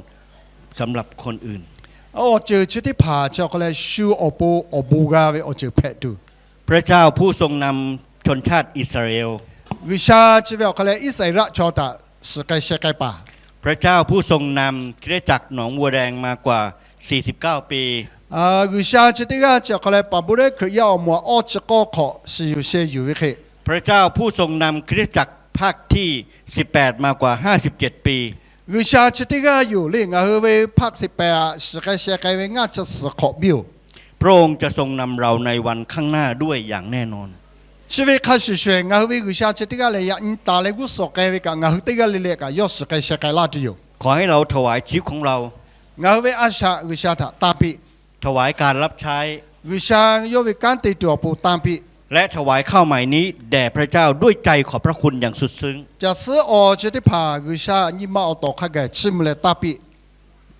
สำหรับคนอื่น Awˬ ceuˬ chi teˇ hpaˍ chi awˬ hk'aw leh shu awˬ pon awˬ bon g'a ve awˬ ceuˬ hpehꞈ tuˬ. พระเจ้าผู้ทรงนำชนชาติอิสราเอล G'uiˬsha chi ve awˬ hk'aw leh Iˉsaˍreˍlaˆ chaw htaꞈ shiˍ k'ai sheh k'ai paˍ. พระเจ้าผู้ทรงนำคริสตจักรหนองบัวแดงมากว่าสี่สิบเก้าปี G'uiˬsha chi teˇ g'aˇ chi awˬ hk'aw leh paˍ Buˇraˆ Hkriꞈ yaˇ awˬ moˍ awˬ awˇ chi k'awˇ hk'awꞈ shiˍ yuˬ sheh yuˬ ve hk'e, พระเจ้าผู้ทรงนำคริสตจักรภาคที่สิบแปดมากว่าห้าสิบเจ็ดปี G'uiˬsha chi teˇ g'aˇ yoˬ le. Ngaˬ hui ve ภาคสิบแปด shiˍ k'ai sheh k'ai ve ngaˇ chi suhˍ hk'awꞈ biˇ yoˬ. พระองค์จะทรงนำเราในวันข้างหน้าด้วยอย่างแน่นอน Chi ve hk'a shuˍ shuˍ ngaˬ hui ve G'uiˬsha chi teˇ g'aˇ lehˬ yaꞈ nyi taˍ leh g'uˇ suhˍ k'ai ve kaꞈ ngaˬ hui teˇ g'aˇ le le kaꞈ yawˇ shiˍ k'ai sheh k'ai laˇ tuˬ yoˬ. ขอให้เราถวายชีวิตของเรา Ngaˬ hui ve a shaꞈ G'uiˬsha htaꞈ tanˇ piˇ. ถวายการรับใช้ G'uiˬsha yawˇ ve kanˉ te tuˬ awˬ pon tanˇ piˇ. และถวายข้าวใหม่นี้แด่พระเจ้าด้วยใจขอบพระคุณอย่างสุดซึ้ง Caˬ suhˉ awˬ chi teˇ hpaˍ G'uiˬsha nyi ma awˬ tawˍ hk'a gaˬ chiˇ mvuh leh tanˇ piˇ.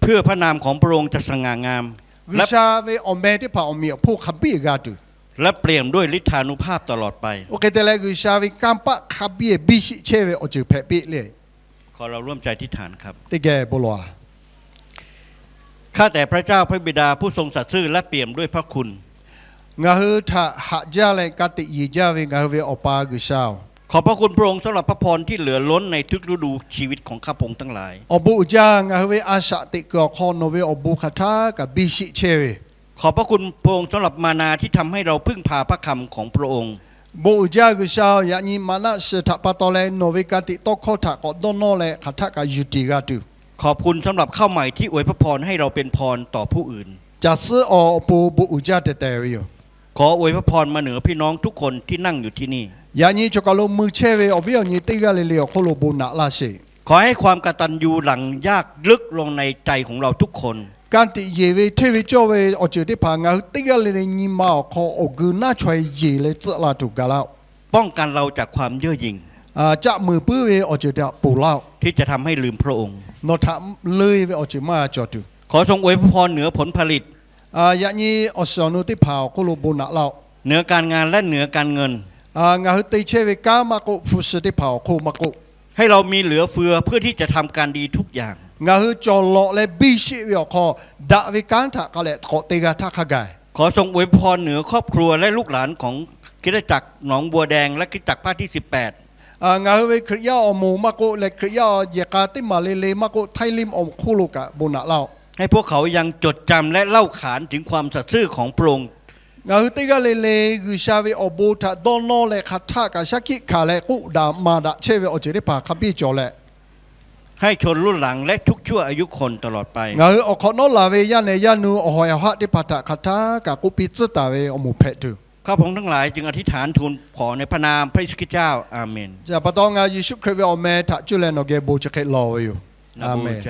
เพื่อพระนามของพระองค์จะสง่างาม G'uiˬsha ve awˬ meh teˇ hpaˍ awˬ meꞈ awˬ hponˇ hk'a biˇ g'a tuˬ, และเปี่ยมด้วยฤทธานุภาพตลอดไป Oˇ hk'e te leh G'uiˬsha ve kanˇ paˆ hk'a biˇ biˇ sheˆ chehˇ ve awˬ ceuˬ hpehꞈ piˇ le. ขอเราร่วมใจอธิษฐานครับ Teˇ geh bon lawˬ-a. ข้าแต่พระเจ้าพระบิดาผู้ทรงสัตย์ซื่อและเปี่ยมด้วยพระคุณ Ngaˬ hui htaꞈ haꞈ jaˇ leh ka tiꞈ yeˬ jaˇ ve ngaˬ hui ve Awˬ pa G'uiˬsha-oˬ, ขอบพระคุณพระองค์สำหรับพระพรที่เหลือล้นในทุกฤดูชีวิตของข้าพงศ์ทั้งหลาย Awˬ bon uiˍ jaˇ ngaˬ hui ve a shaꞈ teꞈ kuiˬ awˬ hk'aw nawˬ ve awˬ bon hk'aˬ htaˇ kaꞈ biˇ sheˆ chehˇ ve ขอบพระคุณพระองค์สำหรับมานาที่ทำให้เราพึ่งพาพระคำของพระองค์ Bon uiˍ jaˇ G'uiˬsha-oˬ, yaꞈ nyi maˍnaˆ shiˍ htaꞈ pa taw leh nawˬ ve ka tiꞈ tawˇ hkawˇ htaꞈ k'awꞈ dawˇ nawˇ leh hk'aˬ htaˇ kaꞈ yuˬ tiˍ g'a tuˬ, ขอบคุณสำหรับข้าวใหม่ที่อวยพระพรให้เราเป็นพรต่อผู้อื่น Caˬ suhˉ awˬ awˬ pon bon uiˍ jaˇ tehˬ tehˬ ve yoˬ. ขออวยพระพรมาเหนือพี่น้องทุกคนที่นั่งอยู่ที่นี่ Yaꞈ nyi chaw kaˬ lo mui chehˇ ve awˬ viˉ awˬ nyi teˇ g'aˇ le le awˬ hk'oˆ lo bon naꞈ laˇ sheˍ. ขอให้ความกตัญญูหลั่งรากลึกลงในใจของเราทุกคน Ka tiꞈ yeˬ ve hteˇ ve cawˇ ve awˬ ceuˬ teˇ hpaˍ ngaˬ hui teˇ g'aˇ le le nyi ma awˬ hk'aw awˬ geu naˉ chaweh yeˬ leh tcuhˆ la tuˬ gaˬ laˇ-oˆ. ป้องกันเราจากความเย่อหยิ่ง Caˆ mui puiˉ ve awˬ ceuˬ htaꞈ ponˬ laˇ-oˆ. ที่จะทำให้ลืมพระองค์ Nawˬ htaꞈ leuˇ ve awˬ ceuˬ maˇ g'a cawˬ tuˬ, ขอทรงอวยพระพรเหนือผลผลิต Yaꞈ nyi awˬ shiˍ awˬ nu teˇ hpaˍ awˬ hk'oˆ lo bon naꞈ laˇ-oˆ. เหนือการงานและเหนือการเงิน Ngaˬ hui te chehˇ ve kanˉ maˇ k'oˆ, hpu shi teˇ hpaˍ awˬ hk'oˆ maˇ k'oˆ, ให้เรามีเหลือเฟือเพื่อที่จะทำการดีทุกอย่าง Ngaˬ hui cawˬ lawꞈ leh biˇ sheˆ ve awˬ hk'aw daꞈ ve kanˉ htaꞈ k'a leh k'awꞈ te g'a htaˇ hk'a gaˬ. ขอทรงอวยพรเหนือครอบครัวและลูกหลานของคริสตจักรหนองบัวแดงและคริสตจักรภาคที่สิบแปด Ngaˬ hui ve Hkriꞈ yaˇ awˬ moˍ maˇ k'oˆ leh Hkriꞈ yaˇ yehˬ k'a teˇ maˍ le le maˇ k'oˆ, Htaiˇ Limˇ awˬ hk'oˆ lo kaꞈ bon naꞈ laˇ-oˆ. ให้พวกเขายังจดจำและเล่าขานถึงความสัตย์ซื่อของพระองค์ Ngaˬ hui teˇ g'aˇ le le G'uiˬsha ve awˬ bon htaꞈ dawˇ nawˇ leh hk'aˬ htaˇ kaꞈ shaˉ hkiˆ hkanˍ leh k'oˆ daꞈ maˍ daꞈ chehˇ ve awˬ ceuˬ teˇ hpaˍ hk'a biˇ cawˬ leh, ให้ชนรุ่นหลังและทุกชั่วอายุคนตลอดไป Ngaˬ hui awˬ hk'awꞈ nawˉ laˬ ve yaˇ nehˬ yaˇ nu awˬ hawˍ awˬ haˆ teˇ hpaˍ htaꞈ hk'aˬ htaˇ kaꞈ k'oˆ piˇ tcuhˉ taˍ ve awˬ moˍ hpehꞈ tuˬ, ข้าพงศ์ทั้งหลายจึงอธิษฐานทูลขอในพระนามพระเยซูคริสต์เจ้า อาเมน Chi pa taw ngaˬ Yeˍsuˆ Hkriꞈ ve awˬ meh htaꞈ cuˇ leh nawˬ geh bon chi hk'e lawˬ ve yoˬ. Amen.